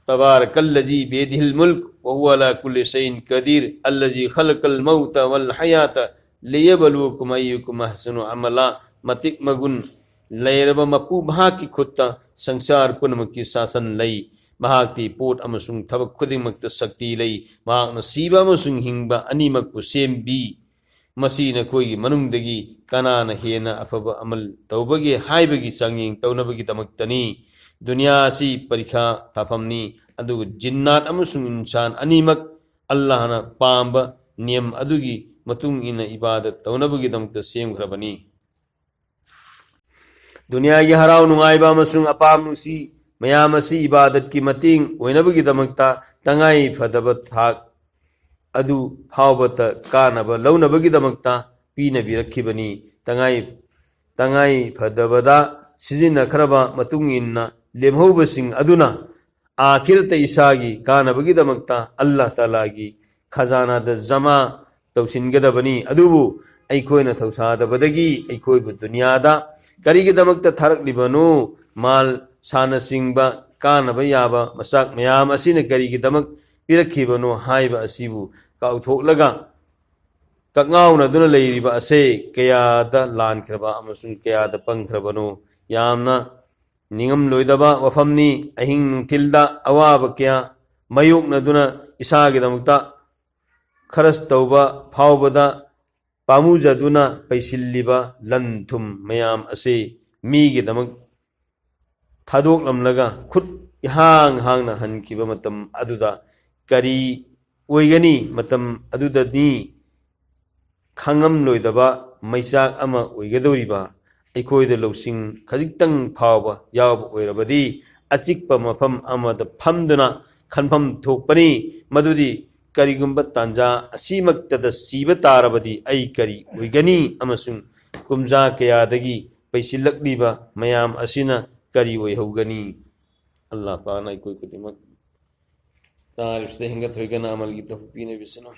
"ꯇꯕꯥꯔꯀꯜꯂꯖꯤ ꯕꯤꯌꯗꯤꯍꯤꯜ ꯃꯨꯜꯛ ꯋꯍꯨꯋ ꯑꯂꯥ ꯀꯨꯜꯂꯤ ꯁꯩꯏꯟ ꯀꯗꯤꯔ, ꯑꯜꯂꯖꯤ ꯈꯂꯀꯜ ꯃꯧꯇ ꯋꯜ ꯍꯌꯥꯇ ꯂꯤꯌꯕꯂꯨꯋꯀꯨꯝ ꯑꯩꯌꯨꯀꯨꯝ ꯑꯍꯁꯅꯨ ꯑꯃꯂꯥ"꯫ ꯃꯇꯤꯛ ꯃꯒꯨꯟ ꯂꯩꯔꯕ ꯃꯄꯨ ꯃꯍꯥꯛꯀꯤ ꯈꯨꯠꯇ ꯁꯪꯁꯥꯔ ꯄꯨꯝꯅꯃꯛꯀꯤ ꯁꯥꯁꯟ ꯂꯩ꯫ ꯃꯍꯥꯛꯇꯤ ꯄꯣꯠ ꯑꯃꯁꯨꯡ ꯊꯕꯛ ꯈꯨꯗꯤꯡꯃꯛꯇ ꯁꯛꯇꯤ ꯂꯩ꯫ ꯃꯍꯥꯛꯅ ꯁꯤꯕ ꯑꯃꯁꯨꯡ ꯍꯤꯡꯕ ꯑꯅꯤꯃꯛꯄꯨ ꯁꯦꯝꯕꯤ꯫ ꯃꯁꯤ ꯅꯈꯣꯏꯒꯤ ꯃꯅꯨꯡꯗꯒꯤ ꯀꯅꯥꯅ ꯍꯦꯟꯅ ꯑꯐꯕ ꯑꯃꯜ ꯇꯧꯕꯒꯦ ꯍꯥꯏꯕꯒꯤ ꯆꯥꯡꯌꯦꯡ ꯇꯧꯅꯕꯒꯤꯗꯃꯛꯇꯅꯤ꯫ ꯗꯨꯅꯤꯌꯥ ꯑꯁꯤ ꯄꯔꯤꯈꯥ ꯊꯥꯐꯝꯅꯤ, ꯑꯗꯨꯒ ꯖꯤꯟꯅꯥꯠ ꯑꯃꯁꯨꯡ ꯏꯟꯁꯥꯟ ꯑꯅꯤꯃꯛ ꯑꯜꯂꯥꯍꯅ ꯄꯥꯝꯕ ꯅꯤꯌꯝ ꯑꯗꯨꯒꯤ ꯃꯇꯨꯡ ꯏꯟꯅ ꯏꯕꯥꯗꯠ ꯇꯧꯅꯕꯒꯤꯗꯃꯛꯇ ꯁꯦꯝꯈ꯭ꯔꯕꯅꯤ꯫ ꯗꯨꯅꯤꯌꯥꯒꯤ ꯍꯔꯥꯎ ꯅꯨꯡꯉꯥꯏꯕ ꯑꯃꯁꯨꯡ ꯑꯄꯥꯝ ꯅꯨꯡꯁꯤ ꯃꯌꯥꯝ ꯑꯁꯤ ꯏꯕꯥꯗꯠꯀꯤ ꯃꯇꯦꯡ ꯑꯣꯏꯅꯕꯒꯤꯗꯃꯛꯇ ꯇꯉꯥꯏ ꯐꯗꯕ ꯊꯥꯛ ꯑꯗꯨ ꯐꯥꯎꯕꯇ ꯀꯥꯟꯅꯕ ꯂꯧꯅꯕꯒꯤꯗꯃꯛꯇ ꯄꯤꯅꯕꯤꯔꯛꯈꯤꯕꯅꯤ꯫ ꯇꯉꯥꯏ, ꯇꯉꯥꯏ ꯐꯗꯕꯗ ꯁꯤꯖꯤꯟꯅꯈ꯭ꯔꯕ ꯃꯇꯨꯡ ꯏꯟꯅ ꯂꯦꯝꯍꯧꯕꯁꯤꯡ ꯑꯗꯨꯅ ꯑꯥꯈꯤꯔꯠꯇ ꯏꯁꯥꯒꯤ ꯀꯥꯟꯅꯕꯒꯤꯗꯃꯛꯇ ꯑꯜꯂꯥꯍ ꯇꯥꯂꯥꯒꯤ ꯈꯖꯥꯅꯥꯗ ꯖꯃꯥ ꯇꯧꯁꯤꯟꯒꯗꯕꯅꯤ꯫ ꯑꯗꯨꯕꯨ ꯑꯩꯈꯣꯏꯅ ꯊꯧꯁꯥꯗꯕꯗꯒꯤ ꯑꯩꯈꯣꯏꯕꯨ ꯗꯨꯅꯤꯌꯥꯗ ꯀꯔꯤꯒꯤꯗꯃꯛꯇ ꯊꯥꯔꯛꯂꯤꯕꯅꯣ? ꯃꯥꯜ ꯁꯥꯟꯅꯆꯤꯡꯕ ꯀꯥꯟꯅꯕ ꯌꯥꯕ ꯃꯆꯥꯛ ꯃꯌꯥꯝ ꯑꯁꯤꯅ ꯀꯔꯤꯒꯤꯗꯃꯛ ꯄꯤꯔꯛꯈꯤꯕꯅꯣ ꯍꯥꯏꯕ ꯑꯁꯤꯕꯨ ꯀꯥꯎꯊꯣꯛꯂꯒ ꯀꯛꯉꯥꯎꯅꯗꯨꯅ ꯂꯩꯔꯤꯕ ꯑꯁꯦ ꯀꯌꯥꯗ ꯂꯥꯟꯈ꯭ꯔꯕ ꯑꯃꯁꯨꯡ ꯀꯌꯥꯗ ꯄꯪꯈ꯭ꯔꯕꯅꯣ? ꯌꯥꯝꯅ ꯅꯤꯡꯉꯝꯂꯣꯏꯗꯕ ꯋꯥꯐꯝꯅꯤ꯫ ꯑꯍꯤꯡ ꯅꯨꯡꯊꯤꯜꯗ ꯑꯋꯥꯕ ꯀꯌꯥ ꯃꯥꯌꯣꯛꯅꯗꯨꯅ ꯏꯁꯥꯒꯤꯗꯃꯛꯇ ꯈꯔꯁ ꯇꯧꯕ ꯐꯥꯎꯕꯗ ꯄꯥꯝꯃꯨꯖꯗꯨꯅ ꯄꯩꯁꯤꯜꯂꯤꯕ ꯂꯟ ꯊꯨꯝ ꯃꯌꯥꯝ ꯑꯁꯤ ꯃꯤꯒꯤꯗꯃꯛ ꯊꯥꯗꯣꯛꯂꯝꯂꯒ ꯈꯨꯠ ꯏꯍꯥꯡ ꯍꯥꯡꯅ ꯍꯟꯈꯤꯕ ꯃꯇꯝ ꯑꯗꯨꯗ ꯀꯔꯤ ꯑꯣꯏꯒꯅꯤ? ꯃꯇꯝ ꯑꯗꯨꯗꯅꯤ ꯈꯪꯉꯝꯂꯣꯏꯗꯕ ꯃꯩꯆꯥꯛ ꯑꯃ ꯑꯣꯏꯒꯗꯧꯔꯤꯕ ꯑꯩꯈꯣꯏꯗ ꯂꯧꯁꯤꯡ ꯈꯖꯤꯛꯇꯪ ꯐꯥꯎꯕ ꯌꯥꯎꯕ ꯑꯣꯏꯔꯕꯗꯤ, ꯑꯆꯤꯛꯄ ꯃꯐꯝ ꯑꯃꯗ ꯐꯝꯗꯨꯅ ꯈꯟꯐꯝ ꯊꯣꯛꯄꯅꯤ꯫ ꯃꯗꯨꯗꯤ ꯀꯔꯤꯒꯨꯝꯕ ꯇꯥꯟꯖꯥ ꯑꯁꯤꯃꯛꯇꯗ ꯁꯤꯕ ꯇꯥꯔꯕꯗꯤ ꯑꯩ ꯀꯔꯤ ꯑꯣꯏꯒꯅꯤ ꯑꯃꯁꯨꯡ ꯀꯨꯝꯖꯥ ꯀꯌꯥꯗꯒꯤ ꯄꯩꯁꯤꯜꯂꯛꯂꯤꯕ ꯃꯌꯥꯝ ꯑꯁꯤꯅ ꯀꯔꯤ ꯑꯣꯏꯍꯧꯒꯅꯤ? ꯑꯜꯂꯥꯍ ꯄꯥꯛꯅ ꯑꯩꯈꯣꯏ ꯈꯨꯗꯤꯡꯃꯛ ꯇꯥꯔꯤꯕꯁꯤꯗ ꯍꯦꯟꯒꯠ ꯊꯣꯏꯒꯠꯅ ꯑꯃꯜꯒꯤ ꯇꯧꯐꯤꯛ ꯄꯤꯅꯕꯤꯁꯅꯨ꯫